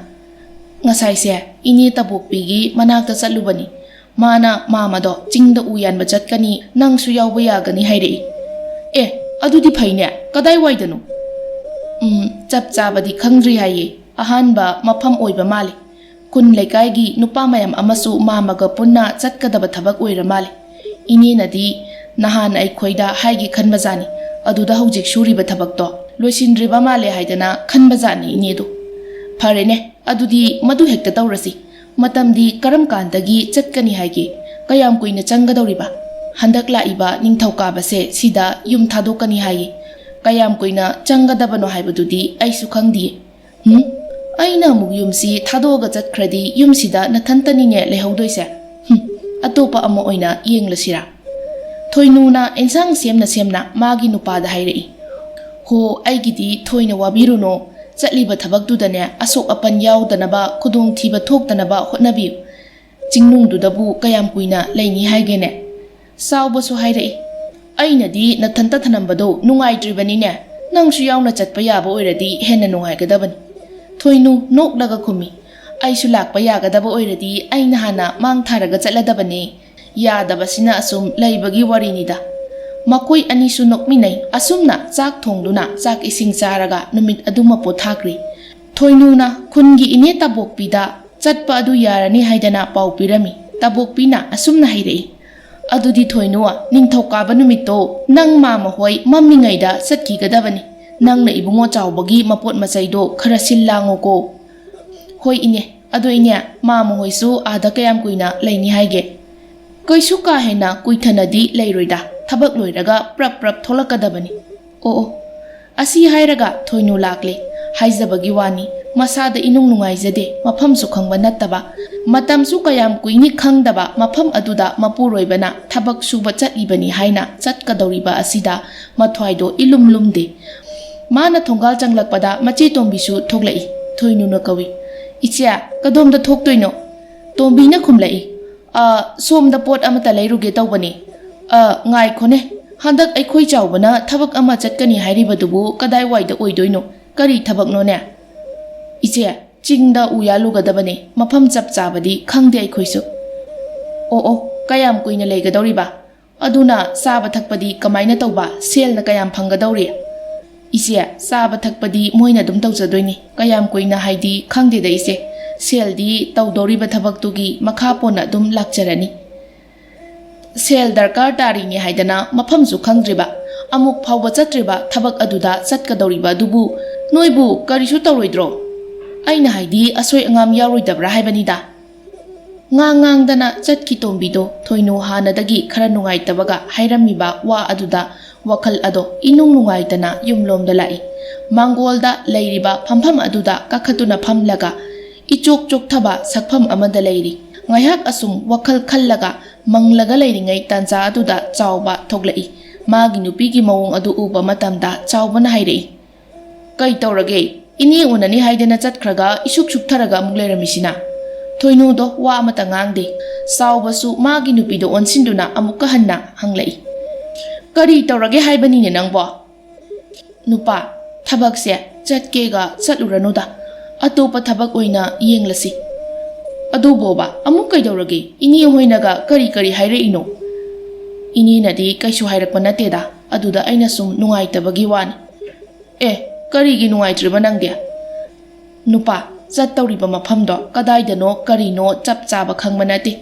"ꯉꯁꯥꯏꯁꯦ ꯏꯅꯦ ꯇꯕꯣꯛꯄꯤꯒꯤ ꯃꯅꯥꯛꯇ ꯆꯠꯂꯨꯕꯅꯤ꯫ ꯃꯥꯅ ꯃꯥꯃꯗꯣ ꯆꯤꯡꯗ ꯎ ꯌꯥꯟꯕ ꯆꯠꯀꯅꯤ, ꯅꯪꯁꯨ ꯌꯥꯎꯕ ꯌꯥꯒꯅꯤ ꯍꯥꯏꯔꯛꯏ꯫" "ꯑꯦ, ꯑꯗꯨꯗꯤ ꯐꯩꯅꯦ꯫ ꯀꯗꯥꯏꯋꯥꯏꯗꯅꯣ?" "ꯎꯝ, ꯆꯞ ꯆꯥꯕꯗꯤ ꯈꯪꯗ꯭ꯔꯤ ꯍꯥꯏꯌꯦ꯫ ꯑꯍꯥꯟꯕ ꯃꯐꯝ ꯑꯣꯏꯕ ꯃꯥꯜꯂꯦ꯫ ꯈꯨꯟ ꯂꯩꯀꯥꯏꯒꯤ ꯅꯨꯄꯥ ꯃꯌꯥꯝ ꯑꯃꯁꯨ ꯃꯥꯃꯒ ꯄꯨꯟꯅ ꯆꯠꯀꯗꯕ ꯊꯕꯛ ꯑꯣꯏꯔ ꯃꯥꯜꯂꯦ꯫ ꯏꯅꯦꯅꯗꯤ ꯅꯍꯥꯟ ꯑꯩꯈꯣꯏꯗ ꯍꯥꯏꯒꯦ ꯈꯟꯕꯖꯥꯠꯅꯤ꯫ ꯑꯗꯨꯗ ꯍꯧꯖꯤꯛ ꯁꯨꯔꯤꯕ ꯊꯕꯛꯇꯣ ꯂꯣꯏꯁꯤꯟꯗ꯭ꯔꯤꯕ ꯃꯥꯜꯂꯦ ꯍꯥꯏꯗꯅ ꯈꯟꯕꯖꯥꯠꯅꯤ ꯏꯅꯦꯗꯣ꯫" "ꯐꯔꯦꯅꯦ, ꯑꯗꯨꯗꯤ ꯃꯗꯨ ꯍꯦꯛꯇ ꯇꯧꯔꯁꯤ꯫ ꯃꯇꯝꯗꯤ ꯀꯔꯝ ꯀꯥꯟꯗꯒꯤ ꯆꯠꯀꯅꯤ ꯍꯥꯏꯒꯦ? ꯀꯌꯥꯝ ꯀꯨꯏꯅ ꯆꯪꯒꯗꯧꯔꯤꯕ?" "ꯍꯟꯗꯛ ꯂꯥꯛꯏꯕ ꯅꯤꯡꯊꯧꯀꯥꯕꯁꯦ ꯁꯤꯗ ꯌꯨꯝ ꯊꯥꯗꯣꯛꯀꯅꯤ ꯍꯥꯏꯌꯦ꯫ ꯀꯌꯥꯝ ꯀꯨꯏꯅ ꯆꯪꯒꯗꯕꯅꯣ ꯍꯥꯏꯕꯗꯨꯗꯤ ꯑꯩꯁꯨ ꯈꯪꯗꯤꯌꯦ꯫" "ꯍꯨꯝ? ꯑꯩꯅ ꯑꯃꯨꯛ ꯌꯨꯝꯁꯤ ꯊꯥꯗꯣꯛꯑꯒ ꯆꯠꯈ꯭ꯔꯗꯤ ꯌꯨꯝꯁꯤꯗ ꯅꯊꯟꯇꯅꯤꯅꯦ ꯂꯩꯍꯧꯗꯣꯏꯁꯦ꯫ ꯍꯨꯝ, ꯑꯇꯣꯞꯄ ꯑꯃ ꯑꯣꯏꯅ ꯌꯦꯡꯂꯁꯤꯔꯥ?" ꯊꯣꯏꯅꯨꯅ ꯑꯦꯟꯁꯥꯡ ꯁꯦꯝꯅ ꯁꯦꯝꯅ ꯃꯥꯒꯤ ꯅꯨꯄꯥꯗ ꯍꯥꯏꯔꯛꯏ꯫ "ꯍꯣ, ꯑꯩꯒꯤꯗꯤ ꯊꯣꯏꯅ ꯋꯥꯕꯤꯔꯨꯅꯣ꯫ ꯆꯠꯂꯤꯕ ꯊꯕꯛꯇꯨꯗꯅꯦ ꯑꯁꯣꯛ ꯑꯄꯟ ꯌꯥꯎꯗꯅꯕ, ꯈꯨꯗꯣꯡꯊꯤꯕ ꯊꯣꯛꯇꯅꯕ ꯍꯣꯠꯅꯕꯤꯌꯨ꯫ ꯆꯤꯡꯅꯨꯡꯗꯨꯗꯕꯨ ꯀꯌꯥꯝ ꯀꯨꯏꯅ ꯂꯩꯅꯤ ꯍꯥꯏꯒꯦꯅꯦ?" ꯆꯥꯎꯕꯁꯨ ꯍꯥꯏꯔꯛꯏ꯫ "ꯑꯩꯅꯗꯤ ꯅꯊꯟꯇ ꯊꯅꯝꯕꯗꯣ ꯅꯨꯡꯉꯥꯏꯇ꯭ꯔꯤꯕꯅꯤꯅꯦ꯫ ꯅꯪꯁꯨ ꯌꯥꯎꯅ ꯆꯠꯄ ꯌꯥꯕ ꯑꯣꯏꯔꯗꯤ ꯍꯦꯟꯅ ꯅꯨꯡꯉꯥꯏꯒꯗꯕꯅꯤ꯫" ꯊꯣꯏꯅꯨ ꯅꯣꯛꯂꯒ ꯈꯨꯝꯃꯤ꯫ "ꯑꯩꯁꯨ ꯂꯥꯛꯄ ꯌꯥꯒꯗꯕ ꯑꯣꯏꯔꯗꯤ ꯑꯩꯅ ꯍꯥꯟꯅ ꯃꯥꯡ ꯊꯥꯔꯒ ꯆꯠꯂꯗꯕꯅꯦ꯫ ꯌꯥꯗꯕꯁꯤꯅ ꯑꯁꯨꯝ ꯂꯩꯕꯒꯤ ꯋꯥꯔꯤꯅꯤꯗ꯫" ꯃꯈꯣꯏ ꯑꯅꯤꯁꯨ ꯅꯣꯛꯃꯤꯟꯅꯩ꯫ ꯑꯁꯨꯝꯅ ꯆꯥꯛ ꯊꯣꯡꯗꯨꯅ ꯆꯥꯛ ꯏꯁꯤꯡ ꯆꯥꯔꯒ ꯅꯨꯃꯤꯠ ꯑꯗꯨꯃ ꯄꯣꯊꯥꯈ꯭ꯔꯤ꯫ ꯊꯣꯏꯅꯨꯅ ꯈꯨꯟꯒꯤ ꯏꯅꯦ ꯇꯥꯕꯣꯛꯄꯤꯗ ꯆꯠꯄ ꯑꯗꯨ ꯌꯥꯔꯅꯤ ꯍꯥꯏꯗꯅ ꯄꯥꯎ ꯄꯤꯔꯝꯃꯤ꯫ ꯇꯥꯕꯣꯛꯄꯤꯅ ꯑꯁꯨꯝꯅ ꯍꯥꯏꯔꯛꯏ, "ꯑꯗꯨꯗꯤ ꯊꯣꯏꯅꯨ, ꯅꯤꯡꯊꯧꯀꯥꯕ ꯅꯨꯃꯤꯠꯇꯣ ꯅꯪ ꯃꯥꯃ ꯍꯣꯏ ꯃꯝꯃꯤꯉꯩꯗ ꯆꯠꯈꯤꯒꯗꯕꯅꯤ꯫ ꯅꯪꯅ ꯏꯕꯨꯡꯉꯣ ꯆꯥꯎꯕꯒꯤ ꯃꯄꯣꯠ ꯃꯆꯩꯗꯣ ꯈꯔ ꯁꯤꯜ ꯂꯥꯡꯉꯨꯀꯣ꯫" "ꯍꯣꯏ ꯏꯅꯦ, ꯑꯗꯣ ꯏꯅꯦ, ꯃꯥꯃ ꯍꯣꯏꯁꯨ ꯑꯥꯗ ꯀꯌꯥꯝ ꯀꯨꯏꯅ ꯂꯩꯅꯤ ꯍꯥꯏꯒꯦ?" "ꯀꯩꯁꯨ ꯀꯥ ꯍꯦꯟꯅ ꯀꯨꯏꯊꯅꯗꯤ ꯂꯩꯔꯣꯏꯗ, ꯊꯕꯛ ꯂꯣꯏꯔꯒ ꯄ꯭ꯔꯞ ꯄ꯭ꯔꯞ ꯊꯣꯛꯂꯛꯀꯗꯕꯅꯤ꯫" "ꯑꯣ ꯑꯣ, ꯑꯁꯤ ꯍꯥꯏꯔꯒ ꯊꯣꯏꯅꯨ ꯂꯥꯛꯂꯦ꯫ ꯍꯥꯏꯖꯕꯒꯤ ꯋꯥꯅꯤ, ꯃꯁꯥꯗ ꯏꯅꯨꯡ ꯅꯨꯡꯉꯥꯏꯖꯗꯦ, ꯃꯐꯝꯁꯨ ꯈꯪꯕ ꯅꯠꯇꯕ, ꯃꯇꯝꯁꯨ ꯀꯌꯥꯝ ꯀꯨꯏꯅꯤ ꯈꯪꯗꯕ ꯃꯐꯝ ꯑꯗꯨꯗ ꯃꯄꯨꯔꯣꯏꯕꯅ ꯊꯕꯛ ꯁꯨꯕ ꯆꯠꯂꯤꯕꯅꯤ ꯍꯥꯏꯅ ꯆꯠꯀꯗꯧꯔꯤꯕ ꯑꯁꯤꯗ ꯃꯊ꯭ꯋꯥꯏꯗꯣ ꯏꯂꯨꯝ ꯂꯨꯝꯗꯦ꯫" ꯃꯥꯅ ꯊꯣꯡꯒꯥꯜ ꯆꯪꯂꯛꯄꯗ ꯃꯆꯦ ꯇꯣꯝꯕꯤꯁꯨ ꯊꯣꯛꯂꯛꯏ꯫ ꯊꯣꯏꯅꯨꯅ ꯀꯧꯏ, "ꯏꯆꯦ, ꯀꯗꯣꯝꯗ ꯊꯣꯛꯇꯣꯏꯅꯣ?" ꯇꯣꯝꯕꯤꯅ ꯈꯨꯝꯂꯛꯏ, ꯑ, ꯁꯣꯝꯗ ꯄꯣꯠ ꯑꯃꯇ ꯂꯩꯔꯨꯒꯦ ꯇꯧꯕꯅꯤ꯫ ꯑ, ꯉꯥꯏꯈꯣꯅꯦ꯫ ꯍꯟꯗꯛ ꯑꯩꯈꯣꯏ ꯆꯥꯎꯕꯅ ꯊꯕꯛ ꯑꯃ ꯆꯠꯀꯅꯤ ꯍꯥꯏꯔꯤꯕꯗꯨꯕꯨ ꯀꯗꯥꯏꯋꯥꯏꯗ ꯑꯣꯏꯗꯣꯏꯅꯣ? ꯀꯔꯤ ꯊꯕꯛꯅꯣꯅꯦ? ꯏꯆꯦ, ꯆꯤꯡꯗ ꯎ ꯌꯥꯜꯂꯨꯒꯗꯕꯅꯦ꯫ ꯃꯐꯝ ꯆꯞ ꯆꯥꯕꯗꯤ ꯈꯪꯗꯦ ꯑꯩꯈꯣꯏꯁꯨ꯫ ꯑꯣ, ꯑꯣ, ꯀꯌꯥꯝ ꯀꯨꯏꯅ ꯂꯩꯒꯗꯧꯔꯤꯕ? ꯑꯗꯨꯅ ꯆꯥꯕ ꯊꯛꯄꯗꯤ ꯀꯃꯥꯏꯅ ꯇꯧꯕ? ꯁꯦꯜꯅ ꯀꯌꯥꯝ ꯐꯪꯒꯗꯧꯔꯤ? ꯏꯆꯦ, ꯆꯥꯕ ꯊꯛꯄꯗꯤ ꯃꯣꯏꯅ ꯑꯗꯨꯝ ꯇꯧꯖꯗꯣꯏꯅꯤ꯫ ꯀꯌꯥꯝ ꯀꯨꯏꯅ ꯍꯥꯏꯗꯤ ꯈꯪꯗꯦꯗ ꯏꯆꯦ꯫ ꯁꯦꯜꯗꯤ ꯇꯧꯗꯧꯔꯤꯕ ꯊꯕꯛꯇꯨꯒꯤ ꯃꯈꯥ ꯄꯣꯟꯅ ꯑꯗꯨꯝ ꯂꯥꯛꯆꯔꯅꯤ꯫ ꯁꯦꯜ ꯗꯔꯀꯥꯔ ꯇꯥꯔꯤꯅꯤ ꯍꯥꯏꯗꯅ ꯃꯐꯝꯁꯨ ꯈꯪꯗ꯭ꯔꯤꯕ, ꯑꯃꯨꯛ ꯐꯥꯎꯕ ꯆꯠꯇ꯭ꯔꯤꯕ ꯊꯕꯛ ꯑꯗꯨꯗ ꯆꯠꯀꯗꯧꯔꯤꯕ ꯑꯗꯨꯕꯨ ꯅꯣꯏꯕꯨ ꯀꯔꯤꯁꯨ ꯇꯧꯔꯣꯏꯗ꯭ꯔꯣ? ꯑꯩꯅ ꯍꯥꯏꯗꯤ ꯑꯁꯣꯏ ꯑꯉꯥꯝ ꯌꯥꯎꯔꯣꯏꯗꯕ꯭ꯔꯥ ꯍꯥꯏꯕꯅꯤꯗ꯫ ꯉꯥꯡ ꯉꯥꯡꯗꯅ ꯆꯠꯈꯤ ꯇꯣꯝꯕꯤꯗꯣ꯫ ꯊꯣꯏꯅꯨ ꯍꯥꯟꯅꯗꯒꯤ ꯈꯔ ꯅꯨꯡꯉꯥꯏꯇꯕꯒ ꯍꯥꯏꯔꯝꯃꯤꯕ ꯋꯥ ꯑꯗꯨꯗ ꯋꯥꯈꯜ ꯑꯗꯣ ꯏꯅꯨꯡ ꯅꯨꯡꯉꯥꯏꯇꯅ ꯌꯨꯝꯂꯣꯝꯗ ꯂꯥꯛꯏ꯫ ꯃꯥꯡꯒꯣꯜꯗ ꯂꯩꯔꯤꯕ ꯐꯝꯐꯝ ꯑꯗꯨꯗ ꯀꯥꯈꯠꯇꯨꯅ ꯐꯝꯂꯒ ꯏꯆꯣꯛ ꯆꯣꯛꯊꯕ ꯁꯛꯐꯝ ꯑꯃꯗ ꯂꯩꯔꯤ꯫ ꯉꯥꯏꯍꯥꯛ ꯑꯁꯨꯝ ꯋꯥꯈꯜ ꯈꯜꯂꯒ ꯃꯪꯂꯒ ꯂꯩꯔꯤꯉꯩ ꯇꯥꯟꯖꯥ ꯑꯗꯨꯗ ꯆꯥꯎꯕ ꯊꯣꯛꯂꯛꯏ꯫ ꯃꯥꯒꯤ ꯅꯨꯄꯤꯒꯤ ꯃꯑꯣꯡ ꯑꯗꯨ ꯎꯕ ꯃꯇꯝꯗ ꯆꯥꯎꯕꯅ ꯍꯥꯏꯔꯛꯏ, "ꯀꯩ ꯇꯧꯔꯒꯦ? ꯏꯅꯦ ꯎꯅꯅꯤ ꯍꯥꯏꯗꯅ ꯆꯠꯈ꯭ꯔꯒ ꯏꯁꯨꯛ ꯁꯨꯛꯊꯔꯒ ꯑꯃꯨꯛ ꯂꯩꯔꯝꯃꯤꯁꯤꯅ?" ꯊꯣꯏꯅꯨꯗꯣ ꯋꯥ ꯑꯃꯇ ꯉꯥꯡꯗꯦ꯫ ꯆꯥꯎꯕꯁꯨ ꯃꯥꯒꯤ ꯅꯨꯄꯤꯗꯣ ꯑꯣꯟꯁꯤꯟꯗꯨꯅ ꯑꯃꯨꯛꯀ ꯍꯟꯅ ꯍꯪꯂꯛꯏ, "ꯀꯔꯤ ꯇꯧꯔꯒꯦ ꯍꯥꯏꯕꯅꯤꯅꯦ ꯅꯪꯕꯣ?" "ꯅꯨꯄꯥ, ꯊꯕꯛꯁꯦ ꯆꯠꯀꯦꯒ ꯆꯠꯂꯨꯔꯅꯨꯗ, ꯑꯇꯣꯞꯄ ꯊꯕꯛ ꯑꯣꯏꯅ ꯌꯦꯡꯂꯁꯤ꯫ ꯑꯗꯨꯕꯣꯕ, ꯑꯃꯨꯛ ꯀꯩꯗꯧꯔꯒꯦ? ꯏꯅꯦ ꯍꯣꯏꯅꯒ ꯀꯔꯤ ꯀꯔꯤ ꯍꯥꯏꯔꯛꯏꯅꯣ?" "ꯏꯅꯦꯅꯗꯤ ꯀꯩꯁꯨ ꯍꯥꯏꯔꯛꯄ ꯅꯠꯇꯦꯗ, ꯑꯗꯨꯗ ꯑꯩꯅ ꯁꯨꯝ ꯅꯨꯡꯉꯥꯏꯇꯕꯒꯤ ꯋꯥꯅꯤ꯫" "ꯑꯦ, ꯀꯔꯤꯒꯤ ꯅꯨꯡꯉꯥꯏꯇ꯭ꯔꯤꯕ ꯅꯪꯗꯤ?" "ꯅꯨꯄꯥ, ꯆꯠꯇꯧꯔꯤꯕ ꯃꯐꯝꯗꯣ ꯀꯗꯥꯏꯗꯅꯣ ꯀꯔꯤꯅꯣ ꯆꯞ ꯆꯥꯕ ꯈꯪꯕ ꯅꯠꯇꯦ꯫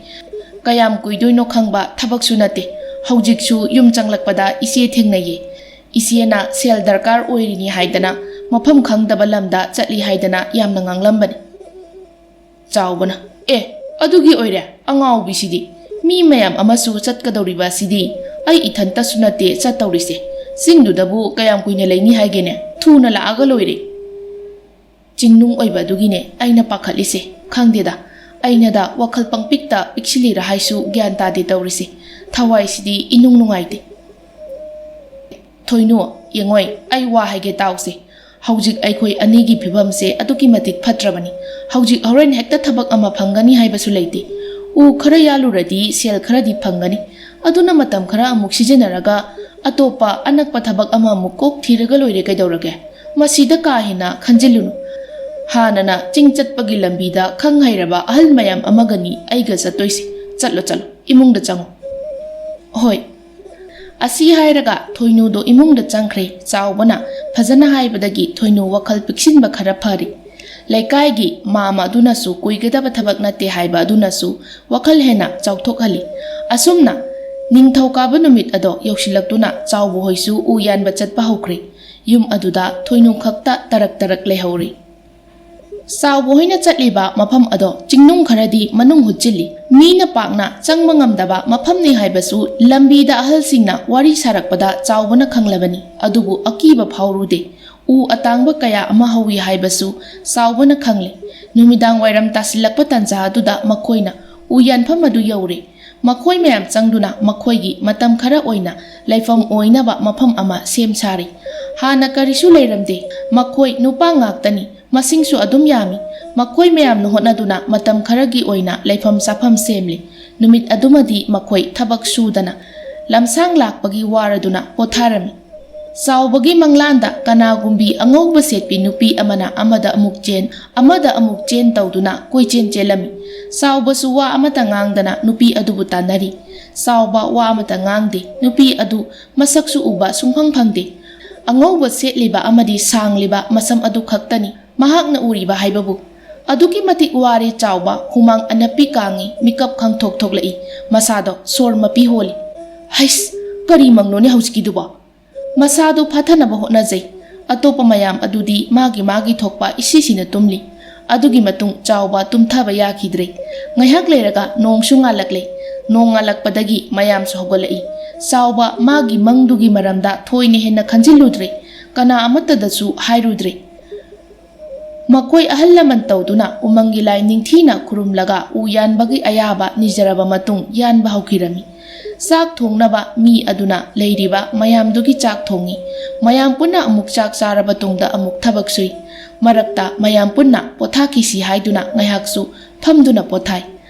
ꯀꯌꯥꯝ ꯀꯨꯏꯗꯣꯏꯅꯣ ꯈꯪꯕ ꯊꯕꯛꯁꯨ ꯅꯠꯇꯦ꯫ ꯍꯧꯖꯤꯛꯁꯨ ꯌꯨꯝ ꯆꯪꯂꯛꯄꯗ ꯏꯆꯦ ꯊꯦꯡꯅꯩꯌꯦ꯫ ꯏꯆꯦꯅ ꯁꯦꯜ ꯗꯔꯀꯥꯔ ꯑꯣꯏꯔꯤꯅꯤ ꯍꯥꯏꯗꯅ ꯃꯐꯝ ꯈꯪꯗꯕ ꯂꯝꯗ ꯆꯠꯂꯤ ꯍꯥꯏꯗꯅ ꯌꯥꯝꯅ ꯉꯥꯡꯂꯝꯕꯅꯤ꯫" ꯆꯥꯎꯕꯅ, "ꯑꯦ, ꯑꯗꯨꯒꯤ ꯑꯣꯏꯔꯦ? ꯑꯉꯥꯎꯕꯤꯁꯤꯗꯤ꯫ ꯃꯤ ꯃꯌꯥꯝ ꯑꯃꯁꯨ ꯆꯠꯀꯗꯧꯔꯤꯕ ꯑꯁꯤꯗꯤ꯫ ꯑꯩ ꯏꯊꯟꯇꯁꯨ ꯅꯠꯇꯦ ꯆꯠꯇꯧꯔꯤꯁꯦ꯫ ꯆꯤꯡꯗꯨꯗꯕꯨ ꯀꯌꯥꯝ ꯀꯨꯏꯅ ꯂꯩꯅꯤ ꯍꯥꯏꯒꯦꯅꯦ? ꯊꯨꯅ ꯂꯥꯛꯑꯒ ꯂꯣꯏꯔꯦ꯫" ꯆꯤꯡꯅꯨꯡ ꯑꯣꯏꯕ ꯑꯗꯨꯒꯤꯅꯦ ꯑꯩꯅ ꯄꯥꯈꯠꯂꯤꯁꯦ꯫ ꯈꯪꯗꯦꯗ, ꯑꯩꯅꯗ ꯋꯥꯈꯜ ꯄꯪꯄꯤꯛꯇ ꯄꯤꯛꯁꯤꯜꯂꯤꯔ ꯍꯥꯏꯁꯨ ꯒ꯭ꯌꯥꯟ ꯇꯥꯗꯦ ꯇꯧꯔꯤꯁꯦ꯫ ꯊꯋꯥꯏꯁꯤꯗꯤ ꯏꯅꯨꯡ ꯅꯨꯡꯉꯥꯏꯇꯦ꯫ "ꯊꯣꯏꯅꯨ, ꯌꯦꯡꯉꯣꯏ, ꯑꯩ ꯋꯥ ꯍꯥꯏꯒꯦ ꯇꯥꯎꯁꯦ꯫ ꯍꯧꯖꯤꯛ ꯑꯩꯈꯣꯏ ꯑꯅꯤꯒꯤ ꯐꯤꯕꯝꯁꯦ ꯑꯗꯨꯛꯀꯤ ꯃꯇꯤꯛ ꯐꯠꯇ꯭ꯔꯕꯅꯤ꯫ ꯍꯧꯖꯤꯛ ꯍꯣꯔꯦꯟ ꯍꯦꯛꯇ ꯊꯕꯛ ꯑꯃ ꯐꯪꯒꯅꯤ ꯍꯥꯏꯕꯁꯨ ꯂꯩꯇꯦ꯫ ꯎ ꯈꯔ ꯌꯥꯜꯂꯨꯔꯗꯤ ꯁꯦꯜ ꯈꯔꯗꯤ ꯐꯪꯒꯅꯤ꯫ ꯑꯗꯨꯅ ꯃꯇꯝ ꯈꯔ ꯑꯃꯨꯛ ꯁꯤꯖꯤꯟꯅꯔꯒ ꯑꯇꯣꯞꯄ ꯑꯅꯛꯄ ꯊꯕꯛ ꯑꯃ ꯑꯃꯨꯛ ꯀꯣꯛ ꯊꯤꯔꯒ ꯂꯣꯏꯔꯦ, ꯀꯩꯗꯧꯔꯒꯦ? ꯃꯁꯤꯗ ꯀꯥ ꯍꯦꯟꯅ ꯈꯟꯖꯤꯜꯂꯨꯅꯨ꯫ ꯍꯥꯟꯅꯅ ꯆꯤꯡ ꯆꯠꯄꯒꯤ ꯂꯝꯕꯤꯗ ꯈꯪ ꯍꯩꯔꯕ ꯑꯍꯜ ꯃꯌꯥꯝ ꯑꯃꯒꯅꯤ ꯑꯩꯒ ꯆꯠꯇꯣꯏꯁꯦ꯫ ꯆꯠꯂꯣ, ꯆꯠꯂꯣ, ꯏꯃꯨꯡꯗ ꯆꯪꯉꯣ꯫ ꯍꯣꯏ꯫ ꯑꯁꯤ ꯍꯥꯏꯔꯒ ꯊꯣꯏꯅꯨꯗꯣ ꯏꯃꯨꯡꯗ ꯆꯪꯈ꯭ꯔꯦ꯫ ꯆꯥꯎꯕꯅ ꯐꯖꯅ ꯍꯥꯏꯕꯗꯒꯤ ꯊꯣꯏꯅꯨ ꯋꯥꯈꯜ ꯄꯤꯛꯁꯤꯟꯕ ꯈꯔ ꯐꯔꯤ꯫ ꯂꯩꯀꯥꯏꯒꯤ ꯃꯥꯝꯃ ꯑꯗꯨꯅꯁꯨ ꯀꯨꯏꯒꯗꯕ ꯊꯕꯛ ꯅꯠꯇꯦ ꯍꯥꯏꯕ ꯑꯗꯨꯅꯁꯨ ꯋꯥꯈꯜ ꯍꯦꯟꯅ ꯆꯥꯎꯊꯣꯛꯍꯜꯂꯤ꯫ ꯑꯁꯨꯝꯅ ꯅꯤꯡꯊꯧꯀꯥꯕ ꯅꯨꯃꯤꯠ ꯑꯗꯣ ꯌꯧꯁꯤꯜꯂꯛꯇꯨꯅ ꯆꯥꯎꯕ ꯍꯣꯏꯁꯨ ꯎ ꯌꯥꯟꯕ ꯆꯠꯄ ꯍꯧꯈ꯭ꯔꯦ꯫ ꯌꯨꯝ ꯑꯗꯨꯗ ꯊꯣꯏꯅꯨ ꯈꯛꯇ ꯇꯔꯛ ꯇꯔꯛ ꯂꯩꯍꯧꯔꯤ꯫ ꯆꯥꯎꯕ ꯍꯣꯏꯅ ꯆꯠꯂꯤꯕ ꯃꯐꯝ ꯑꯗꯣ ꯆꯤꯡꯅꯨꯡ ꯈꯔꯗꯤ ꯃꯅꯨꯡ ꯍꯨꯠꯆꯤꯜꯂꯤ꯫ ꯃꯤꯅ ꯄꯥꯛꯅ ꯆꯪꯕ ꯉꯝꯗꯕ ꯃꯐꯝꯅꯤ ꯍꯥꯏꯕꯁꯨ ꯂꯝꯕꯤꯗ ꯑꯍꯜꯁꯤꯡꯅ ꯋꯥꯔꯤ ꯁꯥꯔꯛꯄꯗ ꯆꯥꯎꯕꯅ ꯈꯪꯂꯕꯅꯤ꯫ ꯑꯗꯨꯕꯨ ꯑꯀꯤꯕ ꯐꯥꯎꯔꯨꯗꯦ꯫ ꯎ ꯑꯇꯥꯡꯕ ꯀꯌꯥ ꯑꯃ ꯍꯧꯏ ꯍꯥꯏꯕꯁꯨ ꯆꯥꯎꯕꯅ ꯈꯪꯂꯦ꯫ ꯅꯨꯃꯤꯗꯥꯡ ꯋꯥꯏꯔꯝ ꯇꯥꯁꯤꯜꯂꯛꯄ ꯇꯥꯟꯖꯥ ꯑꯗꯨꯗ ꯃꯈꯣꯏꯅ ꯎ ꯌꯥꯟꯐꯝ ꯑꯗꯨ ꯌꯧꯔꯦ꯫ ꯃꯈꯣꯏ ꯃꯌꯥꯝ ꯆꯪꯗꯨꯅ ꯃꯈꯣꯏꯒꯤ ꯃꯇꯝ ꯈꯔ ꯑꯣꯏꯅ ꯂꯩꯐꯝ ꯑꯣꯏꯅꯕ ꯃꯐꯝ ꯑꯃ ꯁꯦꯝ ꯁꯥꯔꯤ꯫ ꯍꯥꯟꯅ ꯀꯔꯤꯁꯨ ꯂꯩꯔꯝꯗꯦ꯫ ꯃꯈꯣꯏ ꯅꯨꯄꯥ ꯉꯥꯛꯇꯅꯤ꯫ ꯃꯁꯤꯡꯁꯨ ꯑꯗꯨꯝ ꯌꯥꯝꯃꯤ꯫ ꯃꯈꯣꯏ ꯃꯌꯥꯝꯅ ꯍꯣꯠꯅꯗꯨꯅ ꯃꯇꯝ ꯈꯔꯒꯤ ꯑꯣꯏꯅ ꯂꯩꯐꯝ ꯆꯥꯐꯝ ꯁꯦꯝꯂꯤ꯫ ꯅꯨꯃꯤꯠ ꯑꯗꯨꯃꯗꯤ ꯃꯈꯣꯏ ꯊꯕꯛ ꯁꯨꯗꯅ ꯂꯝꯁꯥꯡ ꯂꯥꯛꯄꯒꯤ ꯋꯥꯔꯗꯨꯅ ꯄꯣꯊꯥꯔꯝꯃꯤ꯫ ꯆꯥꯎꯕꯒꯤ ꯃꯪꯂꯥꯟꯗ ꯀꯅꯥꯒꯨꯝꯕꯤ ꯑꯉꯧꯕ ꯁꯦꯠꯄꯤ ꯅꯨꯄꯤ ꯑꯃꯅ ꯑꯃꯗ ꯑꯃꯨꯛ ꯆꯦꯟ, ꯑꯃꯗ ꯑꯃꯨꯛ ꯆꯦꯟ ꯇꯧꯗꯨꯅ ꯀꯣꯏꯆꯦꯟ ꯆꯦꯜꯂꯝꯃꯤ꯫ ꯆꯥꯎꯕꯁꯨ ꯋꯥ ꯑꯃꯠꯇ ꯉꯥꯡꯗꯅ ꯅꯨꯄꯤ ꯑꯗꯨꯕꯨ ꯇꯥꯟꯅꯔꯤ꯫ ꯆꯥꯎꯕ ꯋꯥ ꯑꯃꯠꯇ ꯉꯥꯡꯗꯦ꯫ ꯅꯨꯄꯤ ꯑꯗꯨ ꯃꯁꯛꯁꯨ ꯎꯕ ꯁꯨꯡꯐꯪ ꯐꯪꯗꯦ꯫ ꯑꯉꯧꯕ ꯁꯦꯠꯂꯤꯕ ꯑꯃꯗꯤ ꯁꯥꯡꯂꯤꯕ ꯃꯁꯝ ꯑꯗꯨ ꯈꯛꯇꯅꯤ ꯃꯍꯥꯛꯅ ꯎꯔꯤꯕ ꯍꯥꯏꯕꯕꯨ꯫ ꯑꯗꯨꯛꯀꯤ ꯃꯇꯤꯛ ꯋꯥꯔꯦ ꯆꯥꯎꯕ, ꯍꯨꯃꯥꯡ ꯑꯅꯞꯄꯤ ꯀꯥꯡꯉꯤ, ꯃꯤꯀꯞ ꯈꯪꯊꯣꯛ ꯊꯣꯛꯂꯛꯏ꯫ ꯃꯁꯥꯗꯣ ꯁꯣꯔ ꯃꯄꯤ ꯍꯣꯜꯂꯤ꯫ ꯍꯩꯁ! ꯀꯔꯤ ꯃꯪꯅꯣꯅꯦ ꯍꯧꯖꯤꯛꯀꯤꯗꯨꯕꯣ? ꯃꯁꯥꯗꯨ ꯐꯥꯊꯅꯕ ꯍꯣꯠꯅꯖꯩ꯫ ꯑꯇꯣꯞꯄ ꯃꯌꯥꯝ ꯑꯗꯨꯗꯤ ꯃꯥꯒꯤ ꯃꯥꯒꯤ ꯊꯣꯛꯄ ꯏꯁꯤꯁꯤꯅ ꯇꯨꯝꯂꯤ꯫ ꯑꯗꯨꯒꯤ ꯃꯇꯨꯡ ꯆꯥꯎꯕ ꯇꯨꯝꯊꯕ ꯌꯥꯈꯤꯗ꯭ꯔꯦ꯫ ꯉꯥꯏꯍꯥꯛ ꯂꯩꯔꯒ ꯅꯣꯡꯁꯨ ꯉꯥꯜꯂꯛꯂꯦ꯫ ꯅꯣꯡ ꯉꯥꯜꯂꯛꯄꯗꯒꯤ ꯃꯌꯥꯝꯁꯨ ꯍꯧꯒꯠꯂꯛꯏ꯫ ꯆꯥꯎꯕ ꯃꯥꯒꯤ ꯃꯪꯗꯨꯒꯤ ꯃꯔꯝꯗ ꯊꯣꯏꯅ ꯍꯦꯟꯅ ꯈꯟꯖꯤꯜꯂꯨꯗ꯭ꯔꯦ꯫ ꯀꯅꯥ ꯑꯃꯠꯇꯗꯁꯨ ꯍꯥꯏꯔꯨꯗ꯭ꯔꯦ꯫ ꯃꯈꯣꯏ ꯑꯍꯜ ꯂꯃꯟ ꯇꯧꯗꯨꯅ ꯎꯃꯪꯒꯤ ꯂꯥꯏ ꯅꯤꯡꯊꯤꯅ ꯈꯨꯔꯨꯝꯂꯒ ꯎ ꯌꯥꯟꯕꯒꯤ ꯑꯌꯥꯕ ꯅꯤꯖꯔꯕ ꯃꯇꯨꯡ ꯌꯥꯟꯕ ꯍꯧꯈꯤꯔꯝꯃꯤ꯫ ꯆꯥꯛ ꯊꯣꯡꯅꯕ ꯃꯤ ꯑꯗꯨꯅ ꯂꯩꯔꯤꯕ ꯃꯌꯥꯝꯗꯨꯒꯤ ꯆꯥꯛ ꯊꯣꯡꯉꯤ꯫ ꯃꯌꯥꯝ ꯄꯨꯟꯅ ꯑꯃꯨꯛ ꯆꯥꯛ ꯆꯥꯔꯕ ꯇꯨꯡꯗ ꯑꯃꯨꯛ ꯊꯕꯛ ꯁꯨꯏ꯫ ꯃꯔꯛꯇ ꯃꯌꯥꯝ ꯄꯨꯟꯅ ꯄꯣꯊꯥꯈꯤꯁꯤ ꯍꯥꯏꯗꯨꯅ ꯉꯥꯏꯍꯥꯛꯁꯨ ꯐꯝꯗꯨꯅ ꯄꯣꯊꯥꯏ꯫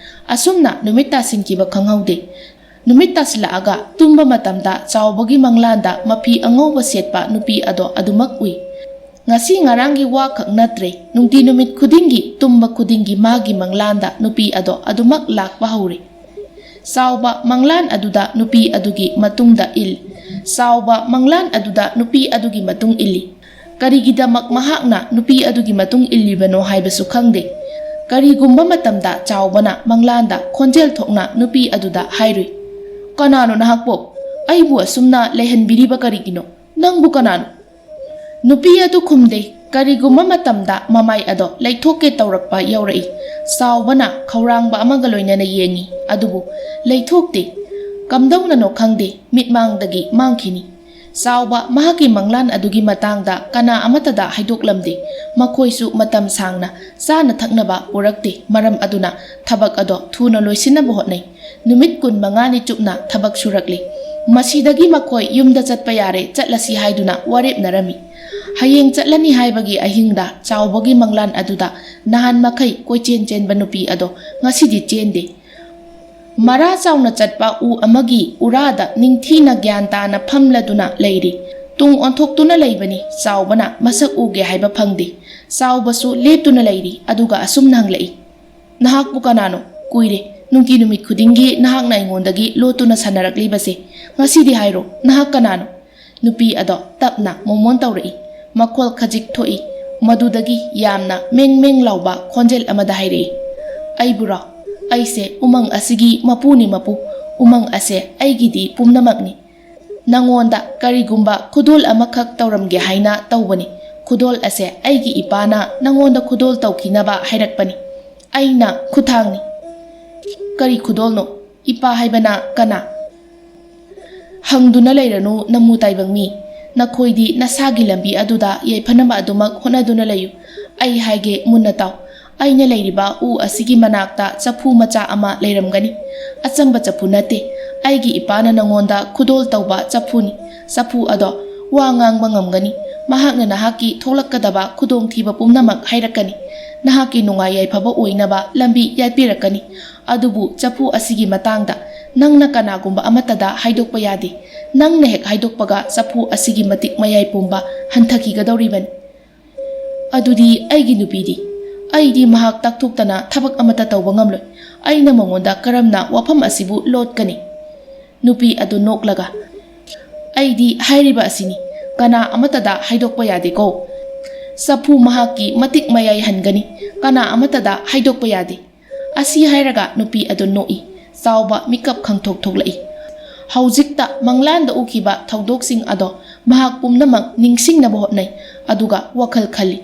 ꯑꯁꯨꯝꯅ ꯅꯨꯃꯤꯠ ꯇꯥꯁꯤꯟꯈꯤꯕ ꯈꯪꯍꯧꯗꯦ꯫ ꯅꯨꯃꯤꯠ ꯇꯥꯁꯤꯜꯂꯛꯑꯒ ꯇꯨꯝꯕ ꯃꯇꯝꯗ ꯆꯥꯎꯕꯒꯤ ꯃꯪꯂꯥꯟꯗ ꯃꯐꯤ ꯑꯉꯧꯕ ꯁꯦꯠꯄ ꯅꯨꯄꯤ ꯑꯗꯣ ꯑꯗꯨꯃꯛ ꯎꯏ꯫ ꯉꯁꯤ ꯉꯔꯥꯡꯒꯤ ꯋꯥ ꯈꯛ ꯅꯠꯇ꯭ꯔꯦ, ꯅꯨꯡꯇꯤ ꯅꯨꯃꯤꯠ ꯈꯨꯗꯤꯡꯒꯤ, ꯇꯨꯝꯕ ꯈꯨꯗꯤꯡꯒꯤ ꯃꯥꯒꯤ ꯃꯪꯂꯥꯟꯗ ꯅꯨꯄꯤ ꯑꯗꯣ ꯑꯗꯨꯃꯛ ꯂꯥꯛꯄ ꯍꯧꯔꯦ꯫ ꯆꯥꯎꯕ ꯃꯪꯂꯥꯟ ꯑꯗꯨꯗ ꯅꯨꯄꯤ ꯑꯗꯨꯒꯤ ꯃꯇꯨꯡꯗ ꯏꯜ꯫ ꯆꯥꯎꯕ ꯃꯪꯂꯥꯟ ꯑꯗꯨꯗ ꯅꯨꯄꯤ ꯑꯗꯨꯒꯤ ꯃꯇꯨꯡ ꯏꯜꯂꯤ꯫ ꯀꯔꯤꯒꯤꯗꯃꯛ ꯃꯍꯥꯛꯅ ꯅꯨꯄꯤ ꯑꯗꯨꯒꯤ ꯃꯇꯨꯡ ꯏꯜꯂꯤꯕꯅꯣ ꯍꯥꯏꯕꯁꯨ ꯈꯪꯗꯦ꯫ ꯀꯔꯤꯒꯨꯝꯕ ꯃꯇꯝꯗ ꯆꯥꯎꯕꯅ ꯃꯪꯂꯥꯟꯗ ꯈꯣꯟꯖꯦꯜ ꯊꯣꯛꯅ ꯅꯨꯄꯤ ꯑꯗꯨꯗ ꯍꯥꯏꯔꯨꯏ, "ꯀꯅꯥꯅꯣ ꯅꯍꯥꯛꯄꯣ? ꯑꯩꯕꯨ ꯑꯁꯨꯝꯅ ꯂꯩꯍꯟꯕꯤꯔꯤꯕ ꯀꯔꯤꯒꯤꯅꯣ? ꯅꯪꯕꯨ ꯀꯅꯥꯅꯣ?" ꯅꯨꯄꯤ ꯑꯗꯨ ꯈꯨꯝꯗꯦ꯫ ꯀꯔꯤꯒꯨꯝꯕ ꯃꯇꯝꯗ ꯃꯃꯥꯏ ꯑꯗꯣ ꯂꯩꯊꯣꯛꯀꯦ ꯇꯧꯔꯛꯄ ꯌꯥꯎꯔꯛꯏ꯫ ꯆꯥꯎꯕꯅ ꯈꯧꯔꯥꯡꯕ ꯑꯃꯒ ꯂꯣꯏꯅꯅ ꯌꯦꯡꯉꯤ, ꯑꯗꯨꯕꯨ ꯂꯩꯊꯣꯛꯇꯦ꯫ ꯀꯝꯗꯧꯅꯅꯣ ꯈꯪꯗꯦ, ꯃꯤꯠꯃꯥꯡꯗꯒꯤ ꯃꯥꯡꯈꯤꯅꯤ꯫ ꯆꯥꯎꯕ ꯃꯍꯥꯛꯀꯤ ꯃꯪꯂꯥꯟ ꯑꯗꯨꯒꯤ ꯃꯇꯥꯡꯗ ꯀꯅꯥ ꯑꯃꯠꯇꯗ ꯍꯥꯏꯗꯣꯛꯂꯝꯗꯦ꯫ ꯃꯈꯣꯏꯁꯨ ꯃꯇꯝ ꯁꯥꯡꯅ ꯆꯥꯅ ꯊꯛꯅꯕ ꯄꯨꯔꯛꯇꯦ꯫ ꯃꯔꯝ ꯑꯗꯨꯅ ꯊꯕꯛ ꯑꯗꯣ ꯊꯨꯅ ꯂꯣꯏꯁꯤꯟꯅꯕ ꯍꯣꯠꯅꯩ꯫ ꯅꯨꯃꯤꯠ ꯀꯨꯟꯃꯉꯥꯅꯤ ꯆꯨꯞꯅ ꯊꯕꯛ ꯁꯨꯔꯛꯂꯤ꯫ ꯃꯁꯤꯗꯒꯤ ꯃꯈꯣꯏ ꯌꯨꯝꯗ ꯆꯠꯄ ꯌꯥꯔꯦ, ꯆꯠꯂꯁꯤ ꯍꯥꯏꯗꯨꯅ ꯋꯥꯔꯦꯞꯅꯔꯝꯃꯤ꯫ ꯍꯌꯦꯡ ꯆꯠꯂꯅꯤ ꯍꯥꯏꯕꯒꯤ ꯑꯍꯤꯡꯗ ꯆꯥꯎꯕꯒꯤ ꯃꯪꯂꯥꯟ ꯑꯗꯨꯗ ꯅꯍꯥꯟ ꯃꯈꯩ ꯀꯣꯏꯆꯦꯟ ꯆꯦꯟꯕ ꯅꯨꯄꯤ ꯑꯗꯣ ꯉꯁꯤꯗꯤ ꯆꯦꯟꯗꯦ꯫ ꯃꯔꯥ ꯆꯥꯎꯅ ꯆꯠꯄ ꯎ ꯑꯃꯒꯤ ꯎꯔꯥꯗ ꯅꯤꯡꯊꯤꯅ ꯒ꯭ꯌꯥꯟ ꯇꯥꯅ ꯐꯝꯂꯗꯨꯅ ꯂꯩꯔꯤ꯫ ꯇꯨꯡ ꯑꯣꯟꯊꯣꯛꯇꯨꯅ ꯂꯩꯕꯅꯤ꯫ ꯆꯥꯎꯕꯅ ꯃꯁꯛ ꯎꯒꯦ ꯍꯥꯏꯕ ꯐꯪꯗꯦ꯫ ꯆꯥꯎꯕꯁꯨ ꯂꯦꯞꯇꯨꯅ ꯂꯩꯔꯤ, ꯑꯗꯨꯒ ꯑꯁꯨꯝꯅ ꯍꯪꯂꯛꯏ, "ꯅꯍꯥꯛꯄꯨ ꯀꯅꯥꯅꯣ? ꯀꯨꯏꯔꯦ, ꯅꯨꯡꯇꯤ ꯅꯨꯃꯤꯠ ꯈꯨꯗꯤꯡꯒꯤ ꯅꯍꯥꯛꯅ ꯑꯩꯉꯣꯟꯗꯒꯤ ꯂꯣꯠꯇꯨꯅ ꯁꯥꯟꯅꯔꯛꯂꯤꯕꯁꯦ꯫ ꯉꯁꯤꯗꯤ ꯍꯥꯏꯔꯣ, ꯅꯍꯥꯛ ꯀꯅꯥꯅꯣ?" ꯅꯨꯄꯤ ꯑꯗꯣ ꯇꯞꯅ ꯃꯣꯃꯣꯟ ꯇꯧꯔꯛꯏ꯫ ꯃꯈꯣꯜ ꯈꯖꯤꯛ ꯊꯣꯛꯏ꯫ ꯃꯗꯨꯗꯒꯤ ꯌꯥꯝꯅ ꯃꯦꯡ ꯃꯦꯡ ꯂꯥꯎꯕ ꯈꯣꯟꯖꯦꯜ ꯑꯃꯗ ꯍꯥꯏꯔꯛꯏ, "ꯑꯩꯕꯨꯔꯣ? ꯑꯩꯁꯦ ꯎꯃꯪ ꯑꯁꯤꯒꯤ ꯃꯄꯨꯅꯤ ꯃꯄꯨ꯫ ꯎꯃꯪ ꯑꯁꯦ ꯑꯩꯒꯤꯗꯤ ꯄꯨꯝꯅꯃꯛꯅꯤ꯫ ꯅꯉꯣꯟꯗ ꯀꯔꯤꯒꯨꯝꯕ ꯈꯨꯗꯣꯜ ꯑꯃꯈꯛ ꯇꯧꯔꯝꯒꯦ ꯍꯥꯏꯅ ꯇꯧꯕꯅꯤ꯫ ꯈꯨꯗꯣꯜ ꯑꯁꯦ ꯑꯩꯒꯤ ꯏꯄꯥꯅ ꯅꯉꯣꯟꯗ ꯈꯨꯗꯣꯜ ꯇꯧꯈꯤꯅꯕ ꯍꯥꯏꯔꯛꯄꯅꯤ꯫ ꯑꯩꯅ ꯈꯨꯠꯊꯥꯡꯅꯤ꯫" "ꯀꯔꯤ ꯈꯨꯗꯣꯜꯅꯣ? ꯏꯄꯥ ꯍꯥꯏꯕꯅ ꯀꯅꯥ?" "ꯍꯪꯗꯨꯅ ꯂꯩꯔꯅꯨ, ꯅꯃꯨ ꯇꯥꯏꯕꯪ ꯃꯤ꯫ ꯅꯈꯣꯏꯗꯤ ꯅꯁꯥꯒꯤ ꯂꯝꯕꯤ ꯑꯗꯨꯗ ꯌꯥꯏꯐꯅꯕ ꯑꯗꯨꯃꯛ ꯍꯣꯠꯅꯗꯨꯅ ꯂꯩꯌꯨ꯫ ꯑꯩ ꯍꯥꯏꯒꯦ, ꯃꯨꯟꯅ ꯇꯥꯎ꯫ ꯑꯩꯅ ꯂꯩꯔꯤꯕ ꯎ ꯑꯁꯤꯒꯤ ꯃꯅꯥꯛꯇ ꯆꯐꯨ ꯃꯆꯥ ꯑꯃ ꯂꯩꯔꯝꯒꯅꯤ꯫ ꯑꯆꯝꯕ ꯆꯐꯨ ꯅꯠꯇꯦ꯫ ꯑꯩꯒꯤ ꯏꯄꯥꯅ ꯅꯉꯣꯟꯗ ꯈꯨꯗꯣꯜ ꯇꯧꯕ ꯆꯐꯨꯅꯤ꯫ ꯆꯐꯨ ꯑꯗꯣ ꯋꯥ ꯉꯥꯡꯕ ꯉꯝꯒꯅꯤ꯫ ꯃꯍꯥꯛꯅ ꯅꯍꯥꯛꯀꯤ ꯊꯣꯛꯂꯛꯀꯗꯕ ꯈꯨꯗꯣꯡꯊꯤꯕ ꯄꯨꯝꯅꯃꯛ ꯍꯥꯏꯔꯛꯀꯅꯤ꯫ ꯅꯍꯥꯛꯀꯤ ꯅꯨꯡꯉꯥꯏ ꯌꯥꯏꯐꯕ ꯑꯣꯏꯅꯕ ꯂꯝꯕꯤ ꯌꯥꯠꯄꯤꯔꯛꯀꯅꯤ꯫ ꯑꯗꯨꯕꯨ ꯆꯐꯨ ꯑꯁꯤꯒꯤ ꯃꯇꯥꯡꯗ ꯅꯪꯅ ꯀꯅꯥꯒꯨꯝꯕ ꯑꯃꯠꯇꯗ ꯍꯥꯏꯗꯣꯛꯄ ꯌꯥꯗꯦ꯫ ꯅꯪꯅ ꯍꯦꯛ ꯍꯥꯏꯗꯣꯛꯄꯒ ꯆꯐꯨ ꯑꯁꯤꯒꯤ ꯃꯇꯤꯛ ꯃꯌꯥꯏ ꯄꯨꯝꯕ ꯍꯟꯊꯈꯤꯒꯗꯧꯔꯤꯕꯅꯤ꯫ ꯑꯗꯨꯗꯤ ꯑꯩꯒꯤ ꯅꯨꯄꯤꯗꯤ? ꯑꯩꯗꯤ ꯃꯍꯥꯛ ꯇꯥꯛꯊꯣꯛꯇꯅ ꯊꯕꯛ ꯑꯃꯠꯇ ꯇꯧꯕ ꯉꯝꯂꯣꯏ꯫ ꯑꯩꯅ ꯃꯉꯣꯟꯗ ꯀꯔꯝꯅ ꯋꯥꯐꯝ ꯑꯁꯤꯕꯨ ꯂꯣꯠꯀꯅꯤ? ꯅꯨꯄꯤ ꯑꯗꯨ ꯅꯣꯛꯂꯒ, "ꯑꯩꯗꯤ ꯍꯥꯏꯔꯤꯕ ꯑꯁꯤꯅꯤ, ꯀꯅꯥ ꯑꯃꯠꯇꯗ ꯍꯥꯏꯗꯣꯛꯄ ꯌꯥꯗꯦꯀꯣ꯫ ꯆꯐꯨ ꯃꯍꯥꯛꯀꯤ ꯃꯇꯤꯛ ꯃꯌꯥꯏ ꯍꯟꯒꯅꯤ, ꯀꯅꯥ ꯑꯃꯠꯇꯗ ꯍꯥꯏꯗꯣꯛꯄ ꯌꯥꯗꯦ"꯫ ꯑꯁꯤ ꯍꯥꯏꯔꯒ ꯅꯨꯄꯤ ꯑꯗꯨ ꯅꯣꯛꯏ꯫ ꯆꯥꯎꯕ ꯃꯤꯀꯞ ꯈꯪꯊꯣꯛ ꯊꯣꯛꯂꯛꯏ꯫ ꯍꯧꯖꯤꯛꯇ ꯃꯪꯂꯥꯟꯗ ꯎꯈꯤꯕ ꯊꯧꯗꯣꯛꯁꯤꯡ ꯑꯗꯣ ꯃꯍꯥꯛ ꯄꯨꯝꯅꯃꯛ ꯅꯤꯡꯁꯤꯡꯅꯕ ꯍꯣꯠꯅꯩ, ꯑꯗꯨꯒ ꯋꯥꯈꯜ ꯈꯜꯂꯤ,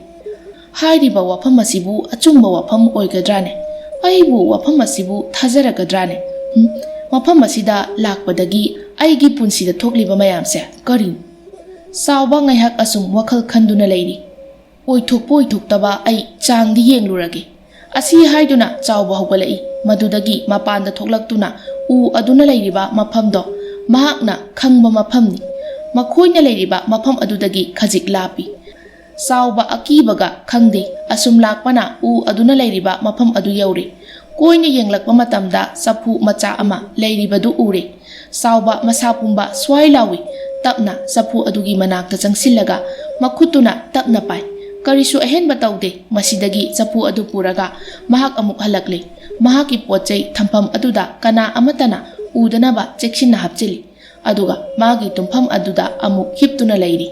"ꯍꯥꯏꯔꯤꯕ ꯋꯥꯐꯝ ꯑꯁꯤꯕꯨ ꯑꯆꯨꯝꯕ ꯋꯥꯐꯝ ꯑꯣꯏꯒꯗ꯭ꯔꯥꯅꯦ? ꯑꯩꯕꯨ ꯋꯥꯐꯝ ꯑꯁꯤꯕꯨ ꯊꯥꯖꯔꯒꯗ꯭ꯔꯥꯅꯦ? ꯍꯨꯝ, ꯃꯐꯝ ꯑꯁꯤꯗ ꯂꯥꯛꯄꯗꯒꯤ ꯑꯩꯒꯤ ꯄꯨꯟꯁꯤꯗ ꯊꯣꯛꯂꯤꯕ ꯃꯌꯥꯝꯁꯦ ꯀꯔꯤꯅꯣ?" ꯆꯥꯎꯕ ꯉꯥꯏꯍꯥꯛ ꯑꯁꯨꯝ ꯋꯥꯈꯜ ꯈꯟꯗꯨꯅ ꯂꯩꯔꯤ꯫ "ꯑꯣꯏꯊꯣꯛꯄ ꯑꯣꯏꯊꯣꯛꯇꯕ ꯑꯩ ꯆꯥꯡꯗꯤ ꯌꯦꯡꯂꯨꯔꯒꯦ"꯫ ꯑꯁꯤ ꯍꯥꯏꯗꯨꯅ ꯆꯥꯎꯕ ꯍꯧꯒꯠꯂꯛꯏ꯫ ꯃꯗꯨꯗꯒꯤ ꯃꯄꯥꯟꯗ ꯊꯣꯛꯂꯛꯇꯨꯅ ꯎ ꯑꯗꯨꯅ ꯂꯩꯔꯤꯕ ꯃꯐꯝꯗꯣ ꯃꯍꯥꯛꯅ ꯈꯪꯕ ꯃꯐꯝꯅꯤ꯫ ꯃꯈꯣꯏꯅ ꯂꯩꯔꯤꯕ ꯃꯐꯝ ꯑꯗꯨꯗꯒꯤ ꯈꯖꯤꯛ ꯂꯥꯞꯄꯤ꯫ ꯆꯥꯎꯕ ꯑꯀꯤꯕꯒ ꯈꯪꯗꯦ꯫ ꯑꯁꯨꯝ ꯂꯥꯛꯄꯅ ꯎ ꯑꯗꯨꯅ ꯂꯩꯔꯤꯕ ꯃꯐꯝ ꯑꯗꯨ ꯌꯧꯔꯦ꯫ ꯀꯣꯏꯅ ꯌꯦꯡꯂꯛꯄ ꯃꯇꯝꯗ ꯆꯐꯨ ꯃꯆꯥ ꯑꯃ ꯂꯩꯔꯤꯕꯗꯨ ꯎꯔꯦ꯫ ꯆꯥꯎꯕ ꯃꯁꯥ ꯄꯨꯝꯕ ꯁ꯭ꯋꯥꯏ ꯂꯥꯎꯏ꯫ ꯇꯞꯅ ꯆꯐꯨ ꯑꯗꯨꯒꯤ ꯃꯅꯥꯛꯇ ꯆꯪꯁꯤꯜꯂꯒ ꯃꯈꯨꯠꯇꯨꯅ ꯇꯞꯅ ꯄꯥꯏ꯫ ꯀꯔꯤꯁꯨ ꯑꯍꯦꯟꯕ ꯇꯧꯗꯦ꯫ ꯃꯁꯤꯗꯒꯤ ꯆꯐꯨ ꯑꯗꯨ ꯄꯨꯔꯒ ꯃꯍꯥꯛ ꯑꯃꯨꯛ ꯍꯜꯂꯛꯂꯦ꯫ ꯃꯍꯥꯛꯀꯤ ꯄꯣꯠ ꯆꯩ ꯊꯝꯐꯝ ꯑꯗꯨꯗ ꯀꯅꯥ ꯑꯃꯠꯇꯅ ꯎꯗꯅꯕ ꯆꯦꯛꯁꯤꯟꯅ ꯍꯥꯞꯆꯤꯜꯂꯤ꯫ ꯑꯗꯨꯒ ꯃꯥꯒꯤ ꯇꯨꯝꯐꯝ ꯑꯗꯨꯗ ꯑꯃꯨꯛ ꯍꯤꯞꯇꯨꯅ ꯂꯩꯔꯤ꯫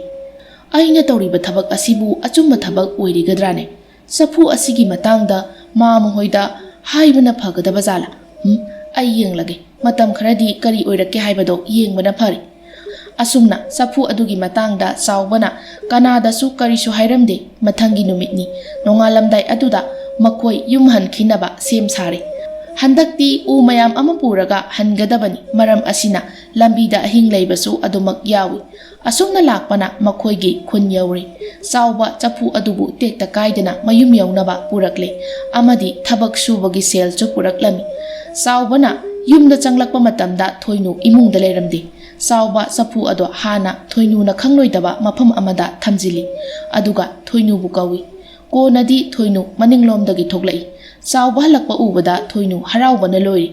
ꯑꯩꯅ ꯇꯧꯔꯤꯕ ꯊꯕꯛ ꯑꯁꯤꯕꯨ ꯑꯆꯨꯝꯕ ꯊꯕꯛ ꯑꯣꯏꯔꯤꯒꯗ꯭ꯔꯥꯅꯦ? ꯆꯐꯨ ꯑꯁꯤꯒꯤ ꯃꯇꯥꯡꯗ ꯃꯥꯃ ꯍꯣꯏꯗ ꯍꯥꯏꯕꯅ ꯐꯒꯗꯕ ꯖꯥꯠꯂꯥ? ꯎꯝ, ꯑꯩ ꯌꯦꯡꯂꯒꯦ꯫ ꯃꯇꯝ ꯈꯔꯗꯤ ꯀꯔꯤ ꯑꯣꯏꯔꯛꯀꯦ ꯍꯥꯏꯕꯗꯣ ꯌꯦꯡꯕꯅ ꯐꯔꯦ꯫ ꯑꯁꯨꯝꯅ ꯆꯐꯨ ꯑꯗꯨꯒꯤ ꯃꯇꯥꯡꯗ ꯆꯥꯎꯕꯅ ꯀꯅꯥꯗꯁꯨ ꯀꯔꯤꯁꯨ ꯍꯥꯏꯔꯝꯗꯦ꯫ ꯃꯊꯪꯒꯤ ꯅꯨꯃꯤꯠꯅꯤ꯫ ꯅꯣꯡꯉꯥꯜꯂꯝꯗꯥꯏ ꯑꯗꯨꯗ ꯃꯈꯣꯏ ꯌꯨꯝ ꯍꯟꯈꯤꯅꯕ ꯁꯦꯝ ꯁꯥꯔꯦ꯫ ꯍꯟꯗꯛꯇꯤ ꯎ ꯃꯌꯥꯝ ꯑꯃ ꯄꯨꯔꯒ ꯍꯟꯒꯗꯕꯅꯤ꯫ ꯃꯔꯝ ꯑꯁꯤꯅ ꯂꯝꯕꯤꯗ ꯑꯍꯤꯡ ꯂꯩꯕꯁꯨ ꯑꯗꯨꯃꯛ ꯌꯥꯎꯏ꯫ ꯑꯁꯨꯝꯅ ꯂꯥꯛꯄꯅ ꯃꯈꯣꯏꯒꯤ ꯈꯨꯟ ꯌꯧꯔꯦ꯫ ꯆꯥꯎꯕ ꯆꯐꯨ ꯑꯗꯨꯕꯨ ꯇꯦꯛꯇ ꯀꯥꯏꯗꯅ ꯃꯌꯨꯝ ꯌꯧꯅꯕ ꯄꯨꯔꯛꯂꯦ ꯑꯃꯗꯤ ꯊꯕꯛ ꯁꯨꯕꯒꯤ ꯁꯦꯜꯁꯨ ꯄꯨꯔꯛꯂꯝꯃꯤ꯫ ꯆꯥꯎꯕꯅ ꯌꯨꯝꯗ ꯆꯪꯂꯛꯄ ꯃꯇꯝꯗ ꯊꯣꯏꯅꯨ ꯏꯃꯨꯡꯗ ꯂꯩꯔꯝꯗꯦ꯫ ꯆꯥꯎꯕ ꯆꯐꯨ ꯑꯗꯣ ꯍꯥꯟꯅ ꯊꯣꯏꯅꯨꯅ ꯈꯪꯂꯣꯏꯗꯕ ꯃꯐꯝ ꯑꯃꯗ ꯊꯝꯖꯤꯜꯂꯤ, ꯑꯗꯨꯒ ꯊꯣꯏꯅꯨꯕꯨ ꯀꯧꯏ꯫ ꯀꯣꯟꯅꯗꯤ ꯊꯣꯏꯅꯨ ꯃꯅꯤꯡꯂꯣꯝꯗꯒꯤ ꯊꯣꯛꯂꯛꯏ꯫ ꯆꯥꯎꯕ ꯍꯜꯂꯛꯄ ꯎꯕꯗ ꯊꯣꯏꯅꯨ ꯍꯔꯥꯎꯕꯅ ꯂꯣꯏꯔꯤ꯫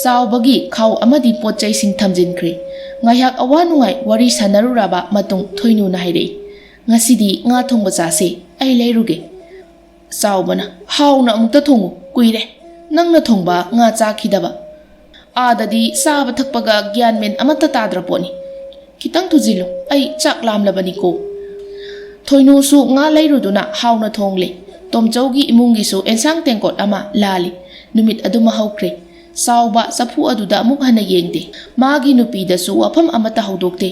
ꯆꯥꯎꯕꯒꯤ ꯈꯥꯎ ꯑꯃꯗꯤ ꯄꯣꯠ ꯆꯩꯁꯤꯡ ꯊꯝꯖꯤꯟꯈ꯭ꯔꯦ꯫ ꯉꯥꯏꯍꯥꯛ ꯑꯋꯥ ꯅꯨꯡꯉꯥꯏ ꯋꯥꯔꯤ ꯁꯥꯟꯅꯔꯨꯔꯕ ꯃꯇꯨꯡ ꯊꯣꯏꯅꯨꯅ ꯍꯥꯏꯔꯛꯏ, "ꯉꯁꯤꯗꯤ ꯉꯥ ꯊꯣꯡꯕ ꯆꯥꯁꯦ, ꯑꯩ ꯂꯩꯔꯨꯒꯦ꯫" ꯆꯥꯎꯕꯅ, "ꯍꯥꯎꯅ ꯑꯃꯨꯛꯇ ꯊꯣꯡꯉꯨ, ꯀꯨꯏꯔꯦ ꯅꯪꯅ ꯊꯣꯡꯕ ꯉꯥ ꯆꯥꯈꯤꯗꯕ꯫ ꯑꯥꯗꯗꯤ ꯆꯥꯕ ꯊꯛꯄꯒ ꯒ꯭ꯌꯥꯟ ꯃꯦꯟ ꯑꯃꯠꯇ ꯇꯥꯗ꯭ꯔ ꯄꯣꯠꯅꯤ꯫ ꯈꯤꯇꯪ ꯊꯨꯖꯤꯜꯂꯨ, ꯑꯩ ꯆꯥꯛ ꯂꯥꯝꯂꯕꯅꯤꯀꯣ꯫" ꯊꯣꯏꯅꯨꯁꯨ ꯉꯥ ꯂꯩꯔꯨꯗꯨꯅ ꯍꯥꯎꯅ ꯊꯣꯡꯂꯦ꯫ ꯇꯣꯝꯆꯧꯒꯤ ꯏꯃꯨꯡꯒꯤꯁꯨ ꯑꯦꯟꯁꯥꯡ ꯇꯦꯡꯀꯣꯠ ꯑꯃ ꯂꯥꯜꯂꯤ꯫ ꯅꯨꯃꯤꯠ ꯑꯗꯨꯃ ꯍꯧꯈ꯭ꯔꯦ꯫ ꯆꯥꯎꯕ ꯆꯐꯨ ꯑꯗꯨꯗ ꯑꯃꯨꯛ ꯍꯟꯅ ꯌꯦꯡꯗꯦ꯫ ꯃꯥꯒꯤ ꯅꯨꯄꯤꯗꯁꯨ ꯋꯥꯐꯝ ꯑꯃꯠꯇ ꯍꯧꯗꯣꯛꯇꯦ꯫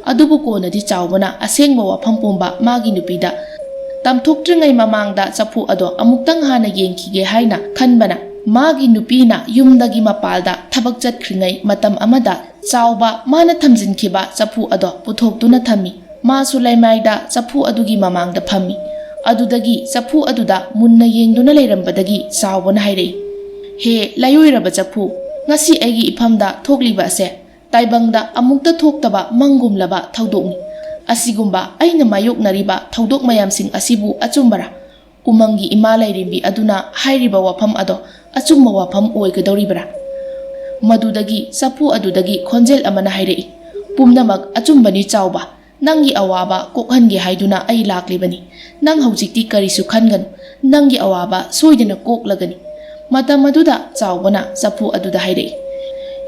ꯑꯗꯨꯕꯨ ꯀꯣꯟꯅꯗꯤ ꯆꯥꯎꯕꯅ ꯑꯁꯦꯡꯕ ꯋꯥꯐꯝ ꯄꯨꯝꯕ ꯃꯥꯒꯤ ꯅꯨꯄꯤꯗ ꯇꯝꯊꯣꯛꯇ꯭ꯔꯤꯉꯩ ꯃꯃꯥꯡꯗ ꯆꯐꯨ ꯑꯗꯣ ꯑꯃꯨꯛꯇꯪ ꯍꯥꯟꯅ ꯌꯦꯡꯈꯤꯒꯦ ꯍꯥꯏꯅ ꯈꯟꯕꯅ ꯃꯥꯒꯤ ꯅꯨꯄꯤꯅ ꯌꯨꯝꯗꯒꯤ ꯃꯄꯥꯜꯗ ꯊꯕꯛ ꯆꯠꯈ꯭ꯔꯤꯉꯩ ꯃꯇꯝ ꯑꯃꯗ ꯆꯥꯎꯕ ꯃꯥꯅ ꯊꯝꯖꯤꯟꯈꯤꯕ ꯆꯐꯨ ꯑꯗꯣ ꯄꯨꯊꯣꯛꯇꯨꯅ ꯊꯝꯃꯤ꯫ ꯃꯥꯁꯨ ꯂꯩꯃꯥꯏꯗ ꯆꯐꯨ ꯑꯗꯨꯒꯤ ꯃꯃꯥꯡꯗ ꯐꯝꯃꯤ꯫ ꯑꯗꯨꯗꯒꯤ ꯆꯐꯨ ꯑꯗꯨꯗ ꯃꯨꯟꯅ ꯌꯦꯡꯗꯨꯅ ꯂꯩꯔꯝꯕꯗꯒꯤ ꯆꯥꯎꯕꯅ ꯍꯥꯏꯔꯛꯏ, "ꯍꯦ ꯂꯥꯏꯑꯣꯏꯔꯕ ꯆꯐꯨ, ꯉꯁꯤ ꯑꯩꯒꯤ ꯏꯐꯝꯗ ꯊꯣꯛꯂꯤꯕ ꯑꯁꯦ ꯇꯥꯏꯕꯪꯗ ꯑꯃꯨꯛꯇ ꯊꯣꯛꯇꯕ ꯃꯪꯒꯨꯝꯂꯕ ꯊꯧꯗꯣꯛꯅꯤ꯫ ꯑꯁꯤꯒꯨꯝꯕ ꯑꯩꯅ ꯃꯥꯌꯣꯛꯅꯔꯤꯕ ꯊꯧꯗꯣꯛ ꯃꯌꯥꯝꯁꯤꯡ ꯑꯁꯤꯕꯨ ꯑꯆꯨꯝꯕꯔꯥ? ꯎꯃꯪꯒꯤ ꯏꯃꯥ ꯂꯥꯏꯔꯦꯝꯕꯤ ꯑꯗꯨꯅ ꯍꯥꯏꯔꯤꯕ ꯋꯥꯐꯝ ꯑꯗꯣ ꯑꯆꯨꯝꯕ ꯋꯥꯐꯝ ꯑꯣꯏꯒꯗꯧꯔꯤꯕ꯭ꯔꯥ?" ꯃꯗꯨꯗꯒꯤ ꯆꯐꯨ ꯑꯗꯨꯗꯒꯤ ꯈꯣꯟꯖꯦꯜ ꯑꯃꯅ ꯍꯥꯏꯔꯛꯏ, "ꯄꯨꯝꯅꯃꯛ ꯑꯆꯨꯝꯕꯅꯤ ꯆꯥꯎꯕ꯫ ꯅꯪꯒꯤ ꯑꯋꯥꯕ ꯀꯣꯛꯍꯟꯒꯦ ꯍꯥꯏꯗꯨꯅ ꯑꯩ ꯂꯥꯛꯂꯤꯕꯅꯤ꯫ ꯅꯪ ꯍꯧꯖꯤꯛꯇꯤ ꯀꯔꯤꯁꯨ ꯈꯟꯒꯅꯨ꯫ ꯅꯪꯒꯤ ꯑꯋꯥꯕ ꯁꯣꯏꯗꯅ ꯀꯣꯛꯂꯒꯅꯤ꯫" ꯃꯇꯝ ꯑꯗꯨꯗ ꯆꯥꯎꯕꯅ ꯆꯐꯨ ꯑꯗꯨꯗ ꯍꯥꯏꯔꯛꯏ,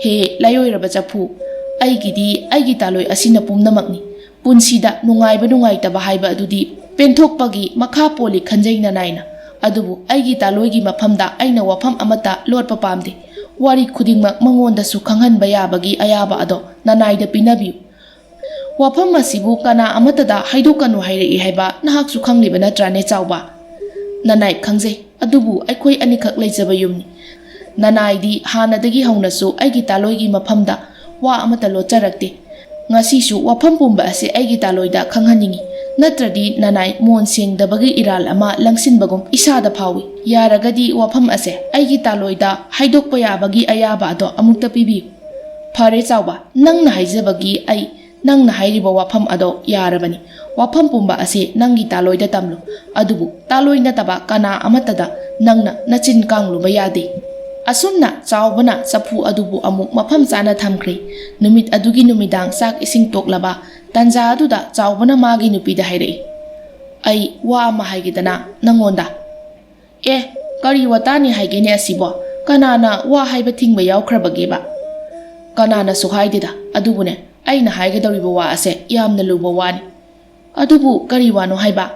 "ꯍꯦ ꯂꯥꯏꯑꯣꯏꯔꯕ ꯆꯐꯨ, ꯑꯩꯒꯤꯗꯤ ꯑꯩꯒꯤ ꯇꯥꯂꯣꯏ ꯑꯁꯤꯅ ꯄꯨꯝꯅꯃꯛꯅꯤ꯫ ꯄꯨꯟꯁꯤꯗ ꯅꯨꯡꯉꯥꯏꯕ ꯅꯨꯡꯉꯥꯏꯇꯕ ꯍꯥꯏꯕ ꯑꯗꯨꯗꯤ ꯄꯦꯟꯊꯣꯛꯄꯒꯤ ꯃꯈꯥ ꯄꯣꯜꯂꯤ ꯈꯟꯖꯩ ꯅꯅꯥꯏꯅ꯫ ꯑꯗꯨꯕꯨ ꯑꯩꯒꯤ ꯇꯥꯂꯣꯏꯒꯤ ꯃꯐꯝꯗ ꯑꯩꯅ ꯋꯥꯐꯝ ꯑꯃꯠꯇ ꯂꯣꯠꯄ ꯄꯥꯝꯗꯦ꯫ ꯋꯥꯔꯤ ꯈꯨꯗꯤꯡꯃꯛ ꯃꯉꯣꯟꯗꯁꯨ ꯈꯪꯍꯟꯕ ꯌꯥꯕꯒꯤ ꯑꯌꯥꯕ ꯑꯗꯣ ꯅꯅꯥꯏꯗ ꯄꯤꯅꯕꯤꯌꯨ꯫ ꯋꯥꯐꯝ ꯑꯁꯤꯕꯨ ꯀꯅꯥ ꯑꯃꯠꯇꯗ ꯍꯥꯏꯗꯣꯛꯀꯅꯨ ꯍꯥꯏꯔꯛꯏ ꯍꯥꯏꯕ ꯅꯍꯥꯛꯁꯨ ꯈꯪꯂꯤꯕ ꯅꯠꯇ꯭ꯔꯥꯅꯦ ꯆꯥꯎꯕ?" "ꯅꯅꯥꯏ ꯈꯪꯖꯩ, ꯑꯗꯨꯕꯨ ꯑꯩꯈꯣꯏ ꯑꯅꯤꯈꯛ ꯂꯩꯖꯕ ꯌꯨꯝꯅꯤ꯫ ꯅꯅꯥꯏꯗꯤ ꯍꯥꯟꯅꯗꯒꯤ ꯍꯧꯅꯁꯨ ꯑꯩꯒꯤ ꯇꯥꯂꯣꯏꯒꯤ ꯃꯐꯝꯗ ꯋꯥ ꯑꯃꯠꯇ ꯂꯣꯠꯆꯔꯛꯇꯦ꯫ ꯉꯁꯤꯁꯨ ꯋꯥꯐꯝ ꯄꯨꯝꯕ ꯑꯁꯤ ꯑꯩꯒꯤ ꯇꯥꯂꯣꯏꯗ ꯈꯪꯍꯟꯅꯤꯡꯏ꯫ ꯅꯠꯇ꯭ꯔꯗꯤ ꯅꯅꯥꯏ ꯃꯣꯟ ꯁꯦꯡꯗꯕꯒꯤ ꯏꯔꯥꯜ ꯑꯃ ꯂꯪꯁꯤꯟꯕꯒꯨꯝ ꯏꯁꯥꯗ ꯐꯥꯎꯏ꯫ ꯌꯥꯔꯒꯗꯤ ꯋꯥꯐꯝ ꯑꯁꯦ ꯑꯩꯒꯤ ꯇꯥꯂꯣꯏꯗ ꯍꯥꯏꯗꯣꯛꯄ ꯌꯥꯕꯒꯤ ꯑꯌꯥꯕ ꯑꯗꯣ ꯑꯃꯨꯛꯇ ꯄꯤꯕꯤꯌꯨ꯫ ꯐꯔꯦ ꯆꯥꯎꯕ, ꯅꯪꯅ ꯍꯥꯏꯖꯕꯒꯤ ꯑꯩ ꯅꯪꯅ ꯍꯥꯏꯔꯤꯕ ꯋꯥꯐꯝ ꯑꯗꯣ ꯌꯥꯔꯕꯅꯤ꯫ ꯋꯥꯐꯝ ꯄꯨꯝꯕ ꯑꯁꯤ ꯅꯪꯒꯤ ꯇꯥꯂꯣꯏꯗ ꯇꯝꯂꯨ꯫ ꯑꯗꯨꯕꯨ ꯇꯥꯂꯣꯏ ꯅꯠꯇꯕ ꯀꯅꯥ ꯑꯃꯠꯇꯗ ꯅꯪꯅ ꯅꯆꯤꯟ ꯀꯥꯡꯂꯨꯕ ꯌꯥꯗꯦ꯫ ꯑꯁꯨꯝꯅ ꯆꯥꯎꯕꯅ ꯆꯐꯨ ꯑꯗꯨꯕꯨ ꯑꯃꯨꯛ ꯃꯐꯝ ꯆꯥꯅ ꯊꯝꯈ꯭ꯔꯦ꯫ ꯅꯨꯃꯤꯠ ꯑꯗꯨꯒꯤ ꯅꯨꯃꯤꯗꯥꯡ ꯆꯥꯛ ꯏꯁꯤꯡ ꯇꯣꯛꯂꯕ ꯇꯥꯟꯖꯥ ꯑꯗꯨꯗ ꯆꯥꯎꯕꯅ ꯃꯥꯒꯤ ꯅꯨꯄꯤꯗ ꯍꯥꯏꯔꯛꯏ, "ꯑꯩ ꯋꯥ ꯑꯃ ꯍꯥꯏꯒꯦꯗꯅ ꯅꯪꯉꯣꯟꯗ꯫" "ꯑꯦ, ꯀꯔꯤ ꯋꯥꯇꯥꯅꯤ ꯍꯥꯏꯒꯦꯅꯦ ꯑꯁꯤꯕꯣ? ꯀꯅꯥꯅ ꯋꯥ ꯍꯥꯏꯕ ꯊꯤꯡꯕ ꯌꯥꯎꯈ꯭ꯔꯕꯒꯦꯕ?" "ꯀꯅꯥꯅꯁꯨ ꯍꯥꯏꯗꯦꯗ, ꯑꯗꯨꯕꯨꯅꯦ, ꯑꯩꯅ ꯍꯥꯏꯒꯗꯧꯔꯤꯕ ꯋꯥ ꯑꯁꯦ ꯌꯥꯝꯅ ꯂꯨꯕ ꯋꯥꯅꯤ꯫" "ꯑꯗꯨꯕꯨ ꯀꯔꯤ ꯋꯥꯅꯣ ꯍꯥꯏꯕ?"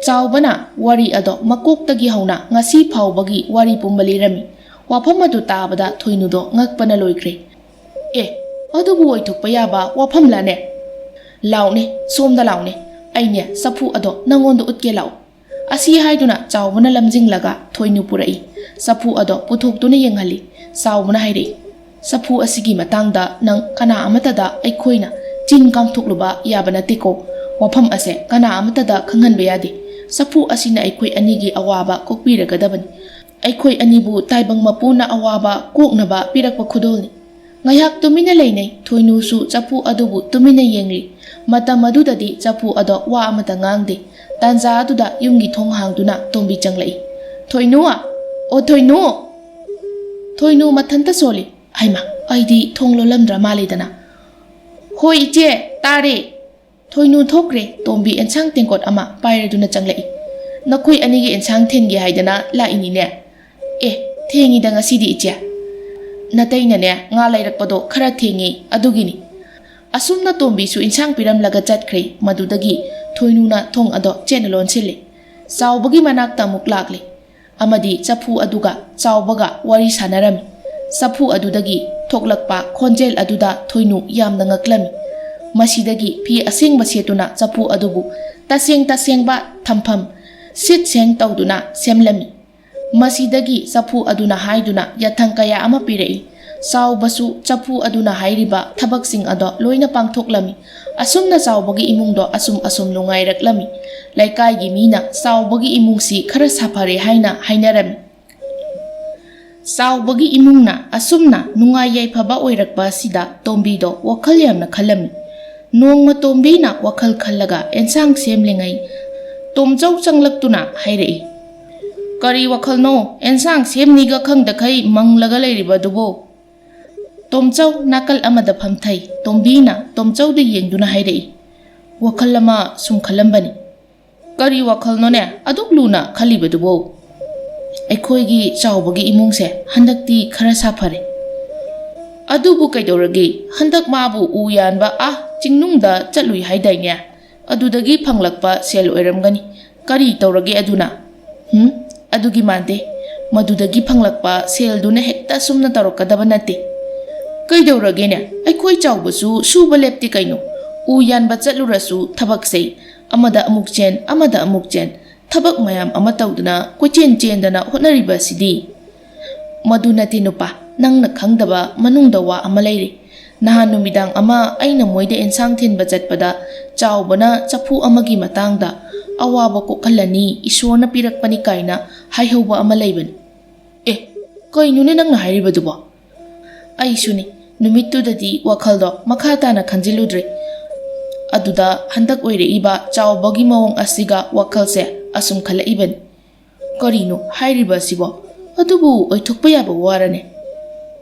ꯆꯥꯎꯕꯅ ꯋꯥꯔꯤ ꯑꯗꯣ ꯃꯀꯣꯛꯇꯒꯤ ꯍꯧꯅ ꯉꯁꯤ ꯐꯥꯎꯕꯒꯤ ꯋꯥꯔꯤ ꯄꯨꯝꯕ ꯂꯤꯔꯝꯃꯤ꯫ ꯋꯥꯐꯝ ꯑꯗꯨ ꯇꯥꯕꯗ ꯊꯣꯏꯅꯨꯗꯣ ꯉꯛꯄꯅ ꯂꯣꯏꯈ꯭ꯔꯦ꯫ "ꯑꯦ, ꯑꯗꯨꯕꯨ ꯑꯣꯏꯊꯣꯛꯄ ꯌꯥꯕ ꯋꯥꯐꯝꯂꯅꯦ? ꯂꯥꯎꯅꯦ, ꯁꯣꯝꯗ ꯂꯥꯎꯅꯦ꯫ ꯑꯩꯅꯦ ꯆꯐꯨ ꯑꯗꯣ ꯅꯪꯉꯣꯟꯗ ꯎꯠꯀꯦ, ꯂꯥꯛꯎ꯫" ꯑꯁꯤ ꯍꯥꯏꯗꯨꯅ ꯆꯥꯎꯕꯅ ꯂꯝꯖꯤꯡꯂꯒ ꯊꯣꯏꯅꯨ ꯄꯨꯔꯛꯏ꯫ ꯆꯐꯨ ꯑꯗꯣ ꯄꯨꯊꯣꯛꯇꯨꯅ ꯌꯦꯡꯍꯜꯂꯤ꯫ ꯆꯥꯎꯕꯅ ꯍꯥꯏꯔꯛꯏ, "ꯆꯐꯨ ꯑꯁꯤꯒꯤ ꯃꯇꯥꯡꯗ ꯅꯪ ꯀꯅꯥ ꯑꯃꯠꯇꯗ ꯑꯩꯈꯣꯏꯅ ꯆꯤꯟ ꯀꯥꯡꯊꯣꯛꯂꯨꯕ ꯌꯥꯕ ꯅꯠꯇꯦꯀꯣ꯫ ꯋꯥꯐꯝ ꯑꯁꯦ ꯀꯅꯥ ꯑꯃꯠꯇꯗ ꯈꯪꯍꯟꯕ ꯌꯥꯗꯦ꯫ ꯆꯐꯨ ꯑꯁꯤꯅ ꯑꯩꯈꯣꯏ ꯑꯅꯤꯒꯤ ꯑꯋꯥꯕ ꯀꯣꯛꯄꯤꯔꯒꯗꯕꯅꯤ꯫ ꯑꯩꯈꯣꯏ ꯑꯅꯤꯕꯨ ꯇꯥꯏꯕꯪ ꯃꯄꯨꯅ ꯑꯋꯥꯕ ꯀꯣꯛꯅꯕ ꯄꯤꯔꯛꯄ ꯈꯨꯗꯣꯜꯅꯤ꯫" ꯉꯥꯏꯍꯥꯛ ꯇꯨꯃꯤꯟꯅ ꯂꯩꯅꯩ꯫ ꯊꯣꯏꯅꯨꯁꯨ ꯆꯐꯨ ꯑꯗꯨꯕꯨ ꯇꯨꯃꯤꯟꯅ ꯌꯦꯡꯂꯤ꯫ ꯃꯇꯝ ꯑꯗꯨꯗꯗꯤ ꯆꯐꯨ ꯑꯗꯣ ꯋꯥ ꯑꯃꯇ ꯉꯥꯡꯗꯦ꯫ ꯇꯥꯟꯖꯥ ꯑꯗꯨꯗ ꯌꯨꯝꯒꯤ ꯊꯣꯡ ꯍꯥꯡꯗꯨꯅ ꯇꯣꯝꯕꯤ ꯆꯪꯂꯛꯏ꯫ "ꯊꯣꯏꯅꯨ! ꯑꯣ ꯊꯣꯏꯅꯨ!" ꯊꯣꯏꯅꯨ ꯃꯊꯟꯇ ꯁꯣꯜꯂꯤ꯫ "ꯍꯩꯃꯥ, ꯑꯩꯗꯤ ꯊꯣꯡ ꯂꯣꯜꯂꯝꯗ꯭ꯔ ꯃꯥꯜꯂꯦꯗꯅ꯫" "ꯍꯣꯏ ꯏꯆꯦ, ꯇꯥꯔꯦ꯫" ꯊꯣꯏꯅꯨ ꯊꯣꯛꯈ꯭ꯔꯦ꯫ ꯇꯣꯝꯕꯤ ꯑꯦꯟꯁꯥꯡ ꯇꯦꯡꯀꯣꯠ ꯑꯃ ꯄꯥꯏꯔꯗꯨꯅ ꯆꯪꯂꯛꯏ꯫ "ꯅꯈꯣꯏ ꯑꯅꯤꯒꯤ ꯑꯦꯟꯁꯥꯡ ꯊꯤꯟꯒꯦ ꯍꯥꯏꯗꯅ ꯂꯥꯛꯏꯅꯤꯅꯦ꯫" "ꯑꯦ, ꯊꯦꯡꯉꯤꯗ ꯉꯁꯤꯗꯤ ꯏꯆꯦ꯫ ꯅꯇꯩꯅꯅꯦ ꯉꯥ ꯂꯩꯔꯛꯄꯗꯣ ꯈꯔ ꯊꯦꯡꯉꯤ, ꯑꯗꯨꯒꯤꯅꯤ꯫" ꯑꯁꯨꯝꯅ ꯇꯣꯝꯕꯤꯁꯨ ꯏꯟꯁꯥꯡ ꯄꯤꯔꯝꯂꯒ ꯆꯠꯈ꯭ꯔꯦ꯫ ꯃꯗꯨꯗꯒꯤ ꯊꯣꯏꯅꯨꯅ ꯊꯣꯡ ꯑꯗꯣ ꯆꯦꯠꯅ ꯂꯣꯟꯁꯤꯜꯂꯤ꯫ ꯆꯥꯎꯕꯒꯤ ꯃꯅꯥꯛꯇ ꯑꯃꯨꯛ ꯂꯥꯛꯂꯦ ꯑꯃꯗꯤ ꯆꯐꯨ ꯑꯗꯨꯒ ꯆꯥꯎꯕꯒ ꯋꯥꯔꯤ ꯁꯥꯟꯅꯔꯝꯃꯤ꯫ ꯆꯐꯨ ꯑꯗꯨꯗꯒꯤ ꯊꯣꯛꯂꯛꯄ ꯈꯣꯟꯖꯦꯜ ꯑꯗꯨꯗ ꯊꯣꯏꯅꯨ ꯌꯥꯝꯅ ꯉꯛꯂꯝꯃꯤ꯫ ꯃꯁꯤꯗꯒꯤ ꯐꯤ ꯑꯁꯦꯡꯕ ꯁꯦꯠꯇꯨꯅ ꯆꯐꯨ ꯑꯗꯨꯕꯨ ꯇꯁꯦꯡ ꯇꯁꯦꯡꯕ ꯊꯝꯐꯝ ꯁꯤꯠ ꯁꯦꯡ ꯇꯧꯗꯨꯅ ꯁꯦꯝꯂꯝꯃꯤ꯫ ꯃꯁꯤꯗꯒꯤ ꯆꯐꯨ ꯑꯗꯨꯅ ꯍꯥꯏꯗꯨꯅ ꯌꯥꯊꯪ ꯀꯌꯥ ꯑꯃ ꯄꯤꯔꯛꯏ꯫ ꯆꯥꯎꯕꯁꯨ ꯆꯐꯨ ꯑꯗꯨꯅ ꯍꯥꯏꯔꯤꯕ ꯊꯕꯛꯁꯤꯡ ꯑꯗꯣ ꯂꯣꯏꯅ ꯄꯥꯡꯊꯣꯛꯂꯝꯃꯤ꯫ ꯑꯁꯨꯝꯅ ꯆꯥꯎꯕꯒꯤ ꯏꯃꯨꯡꯗꯣ ꯑꯁꯨꯝ ꯑꯁꯨꯝ ꯅꯨꯡꯉꯥꯏꯔꯛꯂꯝꯃꯤ꯫ ꯂꯩꯀꯥꯏꯒꯤ ꯃꯤꯅ ꯆꯥꯎꯕꯒꯤ ꯏꯃꯨꯡꯁꯤ ꯈꯔ ꯁꯥꯐꯔꯦ ꯍꯥꯏꯅ ꯍꯥꯏꯅꯔꯝꯃꯤ꯫ ꯆꯥꯎꯕꯒꯤ ꯏꯃꯨꯡꯅ ꯑꯁꯨꯝꯅ ꯅꯨꯡꯉꯥꯏ ꯌꯥꯏꯐꯕ ꯑꯣꯏꯔꯛꯄ ꯑꯁꯤꯗ ꯇꯣꯝꯕꯤꯗꯣ ꯋꯥꯈꯜ ꯌꯥꯝꯅ ꯈꯜꯂꯝꯃꯤ꯫ ꯅꯣꯡꯃ ꯇꯣꯝꯕꯤꯅ ꯋꯥꯈꯜ ꯈꯜꯂꯒ ꯑꯦꯟꯁꯥꯡ ꯁꯦꯝꯂꯤꯉꯩ ꯇꯣꯝꯆꯧ ꯆꯪꯂꯛꯇꯨꯅ ꯍꯥꯏꯔꯛꯏ, "ꯀꯔꯤ ꯋꯥꯈꯜꯅꯣ? ꯑꯦꯟꯁꯥꯡ ꯁꯦꯝꯅꯤꯒ ꯈꯪꯗꯈꯩ ꯃꯪꯂꯒ ꯂꯩꯔꯤꯕ ꯑꯗꯨꯕꯨ?" ꯇꯣꯝꯆꯧ ꯅꯥꯀꯜ ꯑꯃꯗ ꯐꯝꯊꯩ꯫ ꯇꯣꯝꯕꯤꯅ ꯇꯣꯝꯆꯧꯗ ꯌꯦꯡꯗꯨꯅ ꯍꯥꯏꯔꯛꯏ, "ꯋꯥꯈꯜ ꯑꯃ ꯁꯨꯝ ꯈꯜꯂꯝꯕꯅꯤ꯫" "ꯀꯔꯤ ꯋꯥꯈꯜꯅꯣꯅꯦ ꯑꯗꯨꯛ ꯂꯨꯅ ꯈꯜꯂꯤꯕꯗꯨꯕꯣ?" "ꯑꯩꯈꯣꯏꯒꯤ ꯆꯥꯎꯕꯒꯤ ꯏꯃꯨꯡꯁꯦ ꯍꯟꯗꯛꯇꯤ ꯈꯔ ꯁꯥꯐꯔꯦ꯫" "ꯑꯗꯨꯕꯨ ꯀꯩꯗꯧꯔꯒꯦ? ꯍꯟꯗꯛ ꯃꯥꯕꯨ ꯎ ꯌꯥꯟꯕ ꯑꯥ ꯆꯤꯡꯅꯨꯡꯗ ꯆꯠꯂꯨꯏ ꯍꯥꯏꯗꯥꯏꯅꯦ? ꯑꯗꯨꯗꯒꯤ ꯐꯪꯂꯛꯄ ꯁꯦꯜ ꯑꯣꯏꯔꯝꯒꯅꯤ꯫ ꯀꯔꯤ ꯇꯧꯔꯒꯦ ꯑꯗꯨꯅ?" "ꯍꯨꯝ, ꯑꯗꯨꯒꯤ ꯃꯥꯟꯗꯦ꯫ ꯃꯗꯨꯗꯒꯤ ꯐꯪꯂꯛꯄ ꯁꯦꯜꯗꯨꯅ ꯍꯦꯛꯇ ꯁꯨꯝꯅ ꯇꯧꯔꯛꯀꯗꯕ ꯅꯠꯇꯦ꯫" "ꯀꯩꯗꯧꯔꯒꯦꯅꯦ? ꯑꯩꯈꯣꯏ ꯆꯥꯎꯕꯁꯨ ꯁꯨꯕ ꯂꯦꯞꯇꯦ ꯀꯩꯅꯣ꯫ ꯎ ꯌꯥꯟꯕ ꯆꯠꯂꯨꯔꯁꯨ ꯊꯕꯛꯁꯦ ꯑꯃꯗ ꯑꯃꯨꯛ ꯆꯦꯟ, ꯑꯃꯗ ꯑꯃꯨꯛ ꯆꯦꯟ, ꯊꯕꯛ ꯃꯌꯥꯝ ꯑꯃ ꯇꯧꯗꯨꯅ ꯀꯣꯏꯆꯦꯟ ꯆꯦꯟꯗꯅ ꯍꯣꯠꯅꯔꯤꯕ ꯑꯁꯤꯗꯤ꯫" "ꯃꯗꯨ ꯅꯠꯇꯦ ꯅꯨꯄꯥ, ꯅꯪꯅ ꯈꯪꯗꯕ ꯃꯅꯨꯡꯗ ꯋꯥ ꯑꯃ ꯂꯩꯔꯤ꯫ ꯅꯍꯥꯟ ꯅꯨꯃꯤꯗꯥꯡ ꯑꯃ ꯑꯩꯅ ꯃꯣꯏꯗ ꯑꯦꯟꯁꯥꯡ ꯊꯤꯟꯕ ꯆꯠꯄꯗ ꯆꯥꯎꯕꯅ ꯆꯐꯨ ꯑꯃꯒꯤ ꯃꯇꯥꯡꯗ ꯑꯋꯥꯕ ꯀꯣꯛꯍꯜꯂꯅꯤ, ꯏꯁꯣꯔꯅ ꯄꯤꯔꯛꯄꯅꯤ ꯀꯥꯏꯅ ꯍꯥꯏꯍꯧꯕ ꯑꯃ ꯂꯩꯕꯅꯤ꯫" "ꯑꯦ, ꯀꯩꯅꯣꯅꯦ ꯅꯪꯅ ꯍꯥꯏꯔꯤꯕꯗꯨꯕꯣ?" "ꯑꯩꯁꯨꯅꯤ, ꯅꯨꯃꯤꯠꯇꯨꯗꯗꯤ ꯋꯥꯈꯜꯗꯣ ꯃꯈꯥ ꯇꯥꯅ ꯈꯟꯖꯤꯜꯂꯨꯗ꯭ꯔꯦ꯫ ꯑꯗꯨꯗ ꯍꯟꯗꯛ ꯑꯣꯏꯔꯛꯏꯕ ꯆꯥꯎꯕꯒꯤ ꯃꯑꯣꯡ ꯑꯁꯤꯒ ꯋꯥꯈꯜꯁꯦ ꯑꯁꯨꯝ ꯈꯜꯂꯛꯏꯕꯅꯤ꯫" "ꯀꯔꯤꯅꯣ ꯍꯥꯏꯔꯤꯕ ꯑꯁꯤꯕꯣ? ꯑꯗꯨꯕꯨ ꯑꯣꯏꯊꯣꯛꯄ ꯌꯥꯕ ꯋꯥꯔꯅꯦ?"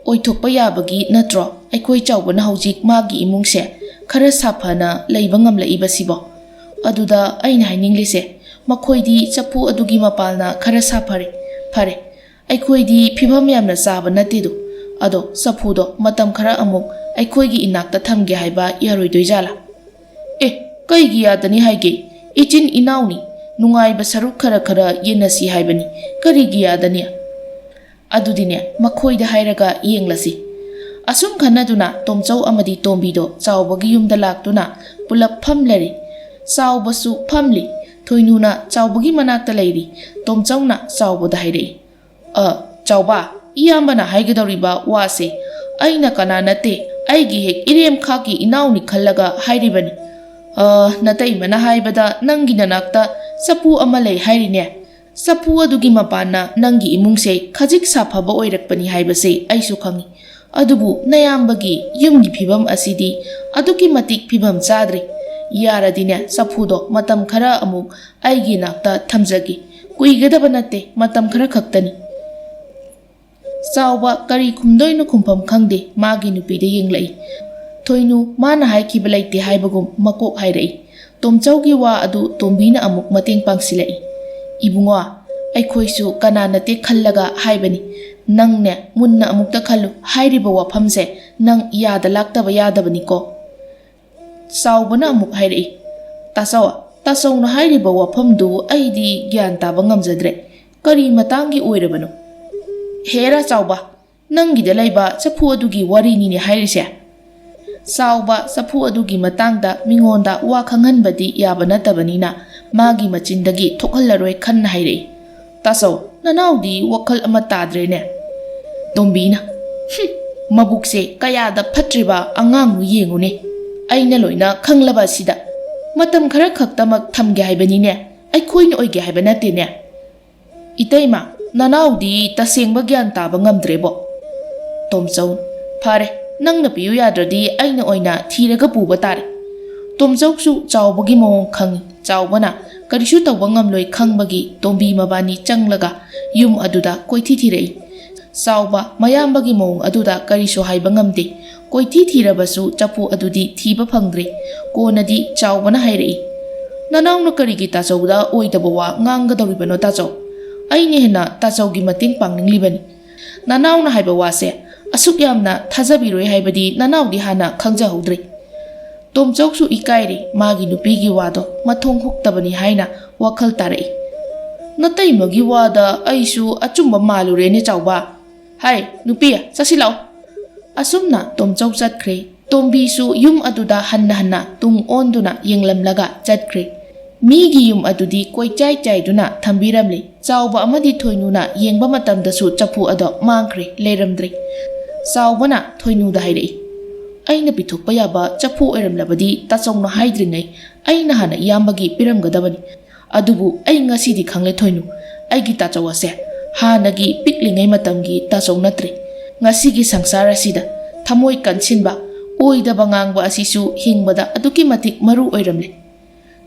"ꯑꯣꯏꯊꯣꯛꯄ ꯌꯥꯕꯒꯤ ꯅꯠꯇ꯭ꯔꯣ ꯑꯩꯈꯣꯏ ꯆꯥꯎꯕꯅ ꯍꯧꯖꯤꯛ ꯃꯥꯒꯤ ꯏꯃꯨꯡꯁꯦ ꯈꯔ ꯁꯥꯐꯅ ꯂꯩꯕ ꯉꯝꯂꯛꯏꯕꯁꯤꯕꯣ? ꯑꯗꯨꯗ ꯑꯩꯅ ꯍꯥꯏꯅꯤꯡꯂꯤꯁꯦ, ꯃꯈꯣꯏꯗꯤ ꯆꯐꯨ ꯑꯗꯨꯒꯤ ꯃꯄꯥꯜꯅ ꯈꯔ ꯁꯥꯐꯔꯦ꯫ ꯐꯔꯦ, ꯑꯩꯈꯣꯏꯗꯤ ꯐꯤꯕꯝ ꯌꯥꯝꯅ ꯆꯥꯕ ꯅꯠꯇꯦꯗꯣ꯫ ꯑꯗꯣ ꯆꯐꯨꯗꯣ ꯃꯇꯝ ꯈꯔ ꯑꯃꯨꯛ ꯑꯩꯈꯣꯏꯒꯤ ꯏꯅꯥꯛꯇ ꯊꯝꯒꯦ ꯍꯥꯏꯕ ꯌꯥꯔꯣꯏꯗꯣꯏꯖꯥꯠꯂꯥ?" "ꯑꯦ, ꯀꯩꯒꯤ ꯌꯥꯗꯅꯤ ꯍꯥꯏꯒꯦ? ꯏꯆꯤꯟ ꯏꯅꯥꯎꯅꯤ, ꯅꯨꯡꯉꯥꯏꯕ ꯁꯔꯨꯛ ꯈꯔ ꯈꯔ ꯌꯦꯟꯅꯁꯤ ꯍꯥꯏꯕꯅꯤ, ꯀꯔꯤꯒꯤ ꯌꯥꯗꯅꯤ?" "ꯑꯗꯨꯗꯤꯅꯦ, ꯃꯈꯣꯏꯗ ꯍꯥꯏꯔꯒ ꯌꯦꯡꯂꯁꯤ꯫" ꯑꯁꯨꯝ ꯈꯟꯅꯗꯨꯅ ꯇꯣꯝꯆꯧ ꯑꯃꯗꯤ ꯇꯣꯝꯕꯤꯗꯣ ꯆꯥꯎꯕꯒꯤ ꯌꯨꯝꯗ ꯂꯥꯛꯇꯨꯅ ꯄꯨꯂꯞ ꯐꯝꯂꯔꯦ꯫ ꯆꯥꯎꯕꯁꯨ ꯐꯝꯂꯤ꯫ ꯊꯣꯏꯅꯨꯅ ꯆꯥꯎꯕꯒꯤ ꯃꯅꯥꯛꯇ ꯂꯩꯔꯤ꯫ ꯇꯣꯝꯆꯧꯅ ꯆꯥꯎꯕꯗ ꯍꯥꯏꯔꯛꯏ, "ꯑ, ꯆꯥꯎꯕ, ꯏꯌꯥꯝꯕꯅ ꯍꯥꯏꯒꯗꯧꯔꯤꯕ ꯋꯥꯁꯦ "ꯑꯩꯅ ꯀꯅꯥ ꯅꯠꯇꯦ, ꯑꯩꯒꯤ ꯍꯦꯛ ꯏꯔꯦꯝꯈꯥꯛꯀꯤ ꯏꯅꯥꯎꯅꯤ ꯈꯜꯂꯒ ꯍꯥꯏꯔꯤꯕꯅꯤ꯫ ꯑ, ꯅꯇꯩꯃꯅ ꯍꯥꯏꯕꯗ ꯅꯪꯒꯤ ꯅꯅꯥꯛꯇ ꯆꯐꯨ ꯑꯃ ꯂꯩ ꯍꯥꯏꯔꯤꯅꯦ꯫ ꯆꯐꯨ ꯑꯗꯨꯒꯤ ꯃꯄꯥꯟꯅ ꯅꯪꯒꯤ ꯏꯃꯨꯡꯁꯦ ꯈꯖꯤꯛ ꯁꯥꯐꯕ ꯑꯣꯏꯔꯛꯄꯅꯤ ꯍꯥꯏꯕꯁꯦ ꯑꯩꯁꯨ ꯈꯪꯏ꯫ ꯑꯗꯨꯕꯨ ꯅꯌꯥꯝꯕꯒꯤ ꯌꯨꯝꯒꯤ ꯐꯤꯕꯝ ꯑꯁꯤꯗꯤ ꯑꯗꯨꯛꯀꯤ ꯃꯇꯤꯛ ꯐꯤꯕꯝ ꯆꯥꯗ꯭ꯔꯦ꯫ ꯌꯥꯔꯗꯤꯅꯦ, ꯆꯐꯨꯗꯣ ꯃꯇꯝ ꯈꯔ ꯑꯃꯨꯛ ꯑꯩꯒꯤ ꯅꯥꯛꯇ ꯊꯝꯖꯒꯦ꯫ ꯀꯨꯏꯒꯗꯕ ꯅꯠꯇꯦ, ꯃꯇꯝ ꯈꯔ ꯈꯛꯇꯅꯤ꯫" ꯆꯥꯎꯕ ꯀꯔꯤ ꯈꯨꯝꯗꯣꯏꯅꯣ ꯈꯨꯝꯐꯝ ꯈꯪꯗꯦ, ꯃꯥꯒꯤ ꯅꯨꯄꯤꯗ ꯌꯦꯡꯂꯛꯏ꯫ ꯊꯣꯏꯅꯨ ꯃꯥꯅ ꯍꯥꯏꯈꯤꯕ ꯂꯩꯇꯦ ꯍꯥꯏꯕꯒꯨꯝ ꯃꯀꯣꯛ ꯍꯥꯏꯔꯛꯏ꯫ ꯇꯣꯝꯆꯧꯒꯤ ꯋꯥ ꯑꯗꯨ ꯇꯣꯝꯕꯤꯅ ꯑꯃꯨꯛ ꯃꯇꯦꯡ ꯄꯥꯡꯁꯤꯜꯂꯛꯏ꯫ "ꯏꯕꯨꯡꯉꯣ, ꯑꯩꯈꯣꯏꯁꯨ ꯀꯅꯥ ꯅꯠꯇꯦ ꯈꯜꯂꯒ ꯍꯥꯏꯕꯅꯤ꯫ ꯅꯪꯅꯦ ꯃꯨꯟꯅ ꯑꯃꯨꯛꯇ ꯈꯜꯂꯨ, ꯍꯥꯏꯔꯤꯕ ꯋꯥꯐꯝꯁꯦ ꯅꯪ ꯌꯥꯗ ꯂꯥꯛꯇꯕ ꯌꯥꯗꯕꯅꯤꯀꯣ꯫" ꯆꯥꯎꯕꯅ ꯑꯃꯨꯛ ꯍꯥꯏꯔꯛꯏ, "ꯇꯥꯆꯧ, ꯇꯥꯆꯧꯅ ꯍꯥꯏꯔꯤꯕ ꯋꯥꯐꯝꯗꯨ ꯑꯩꯗꯤ ꯒ꯭ꯌꯥꯟ ꯇꯥꯕ ꯉꯝꯖꯗ꯭ꯔꯦ꯫ ꯀꯔꯤ ꯃꯇꯥꯡꯒꯤ ꯑꯣꯏꯔꯕꯅꯣ?" "ꯍꯦꯔꯥ ꯆꯥꯎꯕ, ꯅꯪꯒꯤꯗ ꯂꯩꯕ ꯆꯐꯨ ꯑꯗꯨꯒꯤ ꯋꯥꯔꯤꯅꯤꯅꯦ ꯍꯥꯏꯔꯤꯁꯦ꯫" ꯆꯥꯎꯕ ꯆꯐꯨ ꯑꯗꯨꯒꯤ ꯃꯇꯥꯡꯗ ꯃꯤꯉꯣꯟꯗ ꯋꯥ ꯈꯪꯍꯟꯕꯗꯤ ꯌꯥꯕ ꯅꯠꯇꯕꯅꯤꯅ ꯃꯥꯒꯤ ꯃꯆꯤꯟꯗꯒꯤ ꯊꯣꯛꯍꯜꯂꯔꯣꯏ ꯈꯟꯅ ꯍꯥꯏꯔꯛꯏ꯫ "ꯇꯥꯆꯧ, ꯅꯅꯥꯎꯗꯤ ꯋꯥꯈꯜ ꯑꯃ ꯇꯥꯗ꯭ꯔꯦꯅꯦ꯫" ꯇꯣꯝꯕꯤꯅ, "ꯍꯨꯝ, ꯃꯕꯨꯛꯁꯦ ꯀꯌꯥꯗ ꯐꯠꯇ꯭ꯔꯤꯕ ꯑꯉꯥꯡꯅꯣ ꯌꯦꯡꯉꯨꯅꯦ꯫ ꯑꯩꯅ ꯂꯣꯏꯅ ꯈꯪꯂꯕ ꯑꯁꯤꯗ꯫ ꯃꯇꯝ ꯈꯔ ꯈꯛꯇꯃꯛ ꯊꯝꯒꯦ ꯍꯥꯏꯕꯅꯤꯅꯦ, ꯑꯩꯈꯣꯏꯅ ꯑꯣꯏꯒꯦ ꯍꯥꯏꯕ ꯅꯠꯇꯦꯅꯦ꯫" "ꯏꯇꯩꯃ, ꯅꯅꯥꯎꯗꯤ ꯇꯁꯦꯡꯕ ꯒ꯭ꯌꯥꯟ ꯇꯥꯕ ꯉꯝꯗ꯭ꯔꯦꯕꯣ꯫" ꯇꯣꯝꯆꯧ, "ꯐꯔꯦ, ꯅꯪꯅ ꯄꯤꯌꯨ ꯌꯥꯗ꯭ꯔꯗꯤ ꯑꯩꯅ ꯑꯣꯏꯅ ꯊꯤꯔꯒ ꯄꯨꯕ ꯇꯥꯔꯦ꯫" ꯇꯣꯝꯆꯧꯁꯨ ꯆꯥꯎꯕꯒꯤ ꯃꯑꯣꯡ ꯈꯪꯏ꯫ ꯆꯥꯎꯕꯅ ꯀꯔꯤꯁꯨ ꯇꯧꯕ ꯉꯝꯂꯣꯏ ꯈꯪꯕꯒꯤ ꯇꯣꯝꯕꯤ ꯃꯕꯥꯅꯤ ꯆꯪꯂꯒ ꯌꯨꯝ ꯑꯗꯨꯗ ꯀꯣꯏꯊꯤ ꯊꯤꯔꯛꯏ꯫ ꯆꯥꯎꯕ ꯃꯌꯥꯝꯕꯒꯤ ꯃꯑꯣꯡ ꯑꯗꯨꯗ ꯀꯔꯤꯁꯨ ꯍꯥꯏꯕ ꯉꯝꯗꯦ꯫ ꯀꯣꯏꯊꯤ ꯊꯤꯔꯕꯁꯨ ꯆꯐꯨ ꯑꯗꯨꯗꯤ ꯊꯤꯕ ꯐꯪꯗ꯭ꯔꯦ꯫ ꯀꯣꯟꯅꯗꯤ ꯆꯥꯎꯕꯅ ꯍꯥꯏꯔꯛꯏ, "ꯅꯅꯥꯎꯅ ꯀꯔꯤꯒꯤ ꯇꯥꯆꯧꯗ ꯑꯣꯏꯗꯕ ꯋꯥ ꯉꯥꯡꯒꯗꯧꯔꯤꯕꯅꯣ ꯇꯥꯆꯧ? ꯑꯩꯅ ꯍꯦꯟꯅ ꯇꯥꯆꯧꯒꯤ ꯃꯇꯦꯡ ꯄꯥꯡꯅꯤꯡꯂꯤꯕꯅꯤ꯫ ꯅꯅꯥꯎꯅ ꯍꯥꯏꯕ ꯋꯥꯁꯦ ꯑꯁꯨꯛ ꯌꯥꯝꯅ ꯊꯥꯖꯕꯤꯔꯣꯏ ꯍꯥꯏꯕꯗꯤ ꯅꯅꯥꯎꯗꯤ ꯍꯥꯟꯅ ꯈꯪꯖꯍꯧꯗ꯭ꯔꯦ꯫" ꯇꯣꯝꯆꯧꯁꯨ ꯏꯀꯥꯏꯔꯦ, ꯃꯥꯒꯤ ꯅꯨꯄꯤꯒꯤ ꯋꯥꯗꯣ ꯃꯊꯣꯡ ꯍꯨꯛꯇꯕꯅꯤ ꯍꯥꯏꯅ ꯋꯥꯈꯜ ꯇꯥꯔꯛꯏ꯫ "ꯅꯇꯩꯃꯒꯤ ꯋꯥꯗ ꯑꯩꯁꯨ ꯑꯆꯨꯝꯕ ꯃꯥꯜꯂꯨꯔꯦꯅꯦ ꯆꯥꯎꯕ꯫ ꯍꯥꯏ, ꯅꯨꯄꯤ, ꯆꯠꯁꯤ ꯂꯥꯛꯑꯣ꯫" ꯑꯁꯨꯝꯅ ꯇꯣꯝꯆꯧ ꯆꯠꯈ꯭ꯔꯦ꯫ ꯇꯣꯝꯕꯤꯁꯨ ꯌꯨꯝ ꯑꯗꯨꯗ ꯍꯟꯅ ꯍꯟꯅ ꯇꯨꯡ ꯑꯣꯟꯗꯨꯅ ꯌꯦꯡꯂꯝꯂꯒ ꯆꯠꯈ꯭ꯔꯦ꯫ ꯃꯤꯒꯤ ꯌꯨꯝ ꯑꯗꯨꯗꯤ ꯀꯣꯏꯆꯥꯏ ꯆꯥꯏꯗꯨꯅ ꯊꯝꯕꯤꯔꯝꯂꯦ꯫ ꯆꯥꯎꯕ ꯑꯃꯗꯤ ꯊꯣꯏꯅꯨꯅ ꯌꯦꯡꯕ ꯃꯇꯝꯗꯁꯨ ꯆꯐꯨ ꯑꯗꯣ ꯃꯥꯡꯈ꯭ꯔꯦ, ꯂꯩꯔꯝꯗ꯭ꯔꯦ꯫ ꯆꯥꯎꯕꯅ ꯊꯣꯏꯅꯨꯗ ꯍꯥꯏꯔꯛꯏ, "ꯑꯩꯅ ꯄꯤꯊꯣꯛꯄ ꯌꯥꯕ ꯆꯐꯨ ꯑꯣꯏꯔꯝꯂꯕꯗꯤ ꯇꯥꯆꯧꯅ ꯍꯥꯏꯗ꯭ꯔꯤꯉꯩ ꯑꯩꯅ ꯍꯥꯟꯅ ꯏꯌꯥꯝꯕꯒꯤ ꯄꯤꯔꯝꯒꯗꯕꯅꯤ꯫ ꯑꯗꯨꯕꯨ ꯑꯩ ꯉꯁꯤꯗꯤ ꯈꯪꯂꯦ ꯊꯣꯏꯅꯨ, ꯑꯩꯒꯤ ꯇꯥꯆꯧ ꯑꯁꯦ ꯍꯥꯟꯅꯒꯤ ꯄꯤꯛꯂꯤꯉꯩ ꯃꯇꯝꯒꯤ ꯇꯥꯆꯧ ꯅꯠꯇ꯭ꯔꯦ꯫ ꯉꯁꯤꯒꯤ ꯁꯪꯁꯥꯔ ꯑꯁꯤꯗ ꯊꯃꯣꯏ ꯀꯟꯁꯤꯟꯕ, ꯑꯣꯏꯗꯕ ꯉꯥꯡꯕ ꯑꯁꯤꯁꯨ ꯍꯤꯡꯕꯗ ꯑꯗꯨꯛꯀꯤ ꯃꯇꯤꯛ ꯃꯔꯨ ꯑꯣꯏꯔꯝꯂꯦ"꯫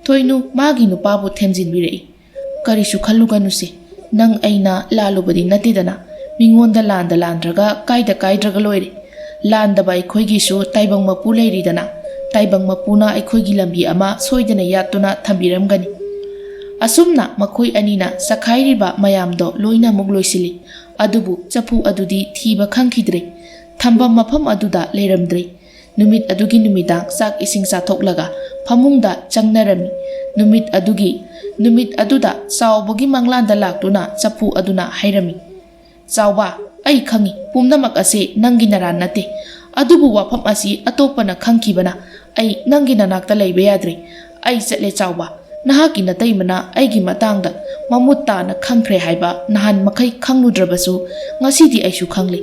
ꯊꯣꯏꯅꯨ ꯃꯥꯒꯤ ꯅꯨꯄꯥꯕꯨ ꯊꯦꯝꯖꯤꯟꯕꯤꯔꯛꯏ꯫ "ꯀꯔꯤꯁꯨ ꯈꯜꯂꯨꯒꯅꯨꯁꯦ, ꯅꯪ ꯑꯩꯅ ꯂꯥꯜꯂꯨꯕꯗꯤ ꯅꯠꯇꯦꯗꯅ, ꯃꯤꯉꯣꯟꯗ ꯂꯥꯟꯗ ꯂꯥꯟꯗ꯭ꯔꯒ ꯀꯥꯏꯗ ꯀꯥꯏꯗ꯭ꯔꯒ ꯂꯣꯏꯔꯦ꯫ ꯂꯥꯟꯗꯕ ꯑꯩꯈꯣꯏꯒꯤꯁꯨ ꯇꯥꯏꯕꯪ ꯃꯄꯨ ꯂꯩꯔꯤꯗꯅ, ꯇꯥꯏꯕꯪ ꯃꯄꯨꯅ ꯑꯩꯈꯣꯏꯒꯤ ꯂꯝꯕꯤ ꯑꯃ ꯁꯣꯏꯗꯅ ꯌꯥꯠꯇꯨꯅ ꯊꯝꯕꯤꯔꯝꯒꯅꯤ"꯫ ꯑꯁꯨꯝꯅ ꯃꯈꯣꯏ ꯑꯅꯤꯅ ꯆꯈꯥꯏꯔꯤꯕ ꯃꯌꯥꯝꯗꯣ ꯂꯣꯏꯅꯃꯛ ꯂꯣꯏꯁꯤꯜꯂꯤ꯫ ꯑꯗꯨꯕꯨ ꯆꯐꯨ ꯑꯗꯨꯗꯤ ꯊꯤꯕ ꯈꯪꯈꯤꯗ꯭ꯔꯦ꯫ ꯊꯝꯐꯝ ꯃꯐꯝ ꯑꯗꯨꯗ ꯂꯩꯔꯝꯗ꯭ꯔꯦ꯫ ꯅꯨꯃꯤꯠ ꯑꯗꯨꯒꯤ ꯅꯨꯃꯤꯗꯥꯡ ꯆꯥꯛ ꯏꯁꯤꯡ ꯆꯥꯊꯣꯛꯂꯒ ꯐꯃꯨꯡꯗ ꯆꯪꯅꯔꯝꯃꯤ꯫ ꯅꯨꯃꯤꯠ ꯑꯗꯨꯒꯤ, ꯅꯨꯃꯤꯠ ꯑꯗꯨꯗ ꯆꯥꯎꯕꯒꯤ ꯃꯪꯂꯥꯟꯗ ꯂꯥꯛꯇꯨꯅ ꯆꯐꯨ ꯑꯗꯨꯅ ꯍꯥꯏꯔꯝꯃꯤ, "ꯆꯥꯎꯕ, ꯑꯩ ꯈꯪꯏ, ꯄꯨꯝꯅꯃꯛ ꯑꯁꯤ ꯅꯪꯒꯤ ꯅꯔꯥꯟ ꯅꯠꯇꯦ꯫ ꯑꯗꯨꯕꯨ ꯋꯥꯐꯝ ꯑꯁꯤ ꯑꯇꯣꯞꯄꯅ ꯈꯪꯈꯤꯕꯅ ꯑꯩ ꯅꯪꯒꯤ ꯅꯅꯥꯛꯇ ꯂꯩꯕ ꯌꯥꯗ꯭ꯔꯦ꯫ ꯑꯩ ꯆꯠꯂꯦ ꯆꯥꯎꯕ꯫ ꯅꯍꯥꯛꯀꯤ ꯅꯇꯩꯃꯅ ꯑꯩꯒꯤ ꯃꯇꯥꯡꯗ ꯃꯃꯨꯠ ꯇꯥꯅ ꯈꯪꯈ꯭ꯔꯦ ꯍꯥꯏꯕ ꯅꯍꯥꯟ ꯃꯈꯩ ꯈꯪꯂꯨꯗ꯭ꯔꯕꯁꯨ, ꯉꯁꯤꯗꯤ ꯑꯩꯁꯨ ꯈꯪꯂꯦ꯫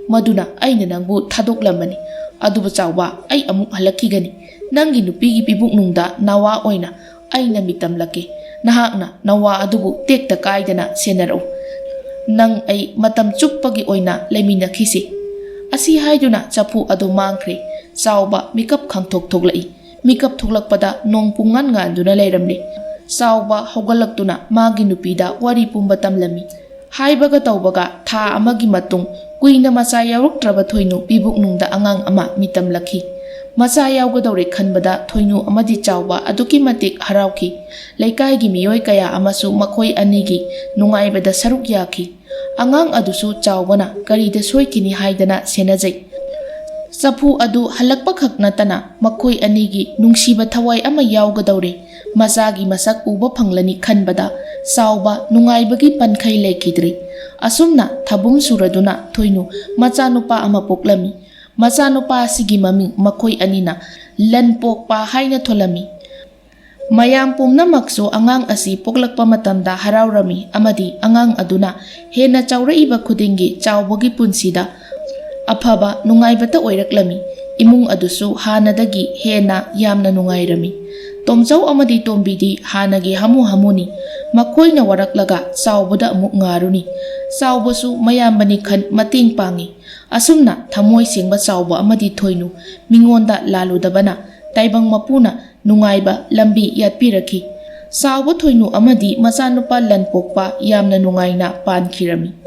ꯃꯗꯨꯅ ꯑꯩꯅ ꯅꯪꯕꯨ ꯊꯥꯗꯣꯛꯂꯝꯕꯅꯤ꯫ ꯑꯗꯨꯕꯨ ꯆꯥꯎꯕ, ꯑꯩ ꯑꯃꯨꯛ ꯍꯜꯂꯛꯈꯤꯒꯅꯤ꯫ ꯅꯪꯒꯤ ꯅꯨꯄꯤꯒꯤ ꯄꯤꯕꯨꯛꯅꯨꯡꯗ ꯅꯋꯥ ꯑꯣꯏꯅ ꯑꯩꯅ ꯃꯤꯇꯝꯂꯛꯀꯦ꯫ ꯅꯍꯥꯛꯅ ꯅꯋꯥ ꯑꯗꯨꯕꯨ ꯇꯦꯛꯇ ꯀꯥꯏꯗꯅ ꯁꯦꯟꯅꯔꯛꯎ꯫ ꯅꯪ ꯑꯩ ꯃꯇꯝ ꯆꯨꯞꯄꯒꯤ ꯑꯣꯏꯅ ꯂꯩꯃꯤꯟꯅꯈꯤꯁꯤ"꯫ ꯑꯁꯤ ꯍꯥꯏꯗꯨꯅ ꯆꯐꯨ ꯑꯗꯨ ꯃꯥꯡꯈ꯭ꯔꯦ꯫ ꯆꯥꯎꯕ ꯃꯤꯀꯞ ꯈꯪꯊꯣꯛ ꯊꯣꯛꯂꯛꯏ꯫ ꯃꯤꯀꯞ ꯊꯣꯛꯂꯛꯄꯗ ꯅꯣꯡ ꯄꯨꯡꯉꯥꯟ ꯉꯥꯟꯗꯨꯅ ꯂꯩꯔꯝꯂꯦ꯫ ꯆꯥꯎꯕ ꯍꯧꯒꯠꯂꯛꯇꯨꯅ ꯃꯥꯒꯤ ꯅꯨꯄꯤꯗ ꯋꯥꯔꯤ ꯄꯨꯝꯕ ꯇꯝꯂꯝꯃꯤ꯫ ꯍꯥꯏꯕꯒ ꯇꯧꯕꯒ ꯊꯥ ꯑꯃꯒꯤ ꯃꯇꯨꯡ, ꯀꯨꯏꯅ ꯃꯆꯥ ꯌꯥꯎꯔꯛꯇ꯭ꯔꯕ ꯊꯣꯏꯅꯨ ꯄꯤꯕꯨꯛꯅꯨꯡꯗ ꯑꯉꯥꯡ ꯑꯃ ꯃꯤꯇꯝꯂꯛꯈꯤ꯫ ꯃꯆꯥ ꯌꯥꯎꯒꯗꯧꯔꯦ ꯈꯟꯕꯗ ꯊꯣꯏꯅꯨ ꯑꯃꯗꯤ ꯆꯥꯎꯕ ꯑꯗꯨꯛꯀꯤ ꯃꯇꯤꯛ ꯍꯔꯥꯎꯈꯤ꯫ ꯂꯩꯀꯥꯏꯒꯤ ꯃꯤꯑꯣꯏ ꯀꯌꯥ ꯑꯃꯁꯨ ꯃꯈꯣꯏ ꯑꯅꯤꯒꯤ ꯅꯨꯡꯉꯥꯏꯕꯗ ꯁꯔꯨꯛ ꯌꯥꯈꯤ꯫ ꯑꯉꯥꯡ ꯑꯗꯨꯁꯨ ꯆꯥꯎꯕꯅ ꯀꯔꯤꯗ ꯁꯣꯏꯈꯤꯅꯤ ꯍꯥꯏꯗꯅ ꯁꯦꯟꯅꯖꯩ꯫ ꯆꯐꯨ ꯑꯗꯨ ꯍꯜꯂꯛꯄ ꯈꯛ ꯅꯠꯇꯅ ꯃꯈꯣꯏ ꯑꯅꯤꯒꯤ ꯅꯨꯡꯁꯤꯕ ꯊꯋꯥꯏ ꯑꯃ ꯌꯥꯎꯒꯗꯧꯔꯦ꯫ ꯃꯆꯥꯒꯤ ꯃꯁꯛ ꯎꯕ ꯐꯪꯂꯅꯤ ꯈꯟꯕꯗ ꯆꯥꯎꯕ ꯅꯨꯡꯉꯥꯏꯕꯒꯤ ꯄꯟꯈꯩ ꯂꯩꯈꯤꯗ꯭ꯔꯦ꯫ ꯑꯁꯨꯝꯅ ꯊꯕꯨꯝ ꯁꯨꯔꯗꯨꯅ ꯊꯣꯏꯅꯨ ꯃꯆꯥꯅꯨꯄꯥ ꯑꯃ ꯄꯣꯛꯂꯝꯃꯤ꯫ ꯃꯆꯥꯅꯨꯄꯥ ꯑꯁꯤꯒꯤ ꯃꯃꯤꯡ ꯃꯈꯣꯏ ꯑꯅꯤꯅ ꯂꯟ ꯄꯣꯛꯄ ꯍꯥꯏꯅ ꯊꯣꯜꯂꯝꯃꯤ꯫ ꯃꯌꯥꯝ ꯄꯨꯝꯅꯃꯛꯁꯨ ꯑꯉꯥꯡ ꯑꯁꯤ ꯄꯣꯛꯂꯛꯄ ꯃꯇꯝꯗ ꯍꯔꯥꯎꯔꯝꯃꯤ ꯑꯃꯗꯤ ꯑꯉꯥꯡ ꯑꯗꯨꯅ ꯍꯦꯟꯅ ꯆꯥꯎꯔꯛꯏꯕ ꯈꯨꯗꯤꯡꯒꯤ ꯆꯥꯎꯕꯒꯤ ꯄꯨꯟꯁꯤꯗ ꯑꯐꯕ ꯅꯨꯡꯉꯥꯏꯕꯇ ꯑꯣꯏꯔꯛꯂꯝꯃꯤ꯫ ꯏꯃꯨꯡ ꯑꯗꯨꯁꯨ ꯍꯥꯟꯅꯗꯒꯤ ꯍꯦꯟꯅ ꯌꯥꯝꯅ ꯅꯨꯡꯉꯥꯏꯔꯝꯃꯤ꯫ ꯇꯣꯝꯆꯧ ꯑꯃꯗꯤ ꯇꯣꯝꯕꯤꯗꯤ ꯍꯥꯟꯅꯒꯤ ꯍꯥꯃꯨ ꯍꯥꯃꯨꯅꯤ꯫ ꯃꯈꯣꯏꯅ ꯋꯥꯔꯛꯂꯒ ꯆꯥꯎꯕꯗ ꯑꯃꯨꯛ ꯉꯥꯔꯨꯅꯤ꯫ ꯆꯥꯎꯕꯁꯨ ꯃꯌꯥꯝꯕꯅꯤ ꯈꯟ ꯃꯇꯦꯡ ꯄꯥꯡꯉꯤ꯫ ꯑꯁꯨꯝꯅ ꯊꯃꯣꯏ ꯁꯦꯡꯕ ꯆꯥꯎꯕ ꯑꯃꯗꯤ ꯊꯣꯏꯅꯨ ꯃꯤꯉꯣꯟꯗ ꯂꯥꯜꯂꯨꯗꯕꯅ ꯇꯥꯏꯕꯪ ꯃꯄꯨꯅ ꯅꯨꯡꯉꯥꯏꯕ ꯂꯝꯕꯤ ꯌꯥꯠꯄꯤꯔꯛꯈꯤ꯫ ꯆꯥꯎꯕ ꯊꯣꯏꯅꯨ ꯑꯃꯗꯤ ꯃꯆꯥꯅꯨꯄꯥ ꯂꯟꯄꯣꯛꯄ ꯌꯥꯝꯅ ꯅꯨꯡꯉꯥꯏꯅ ꯄꯥꯟꯈꯤꯔꯝꯃꯤ꯫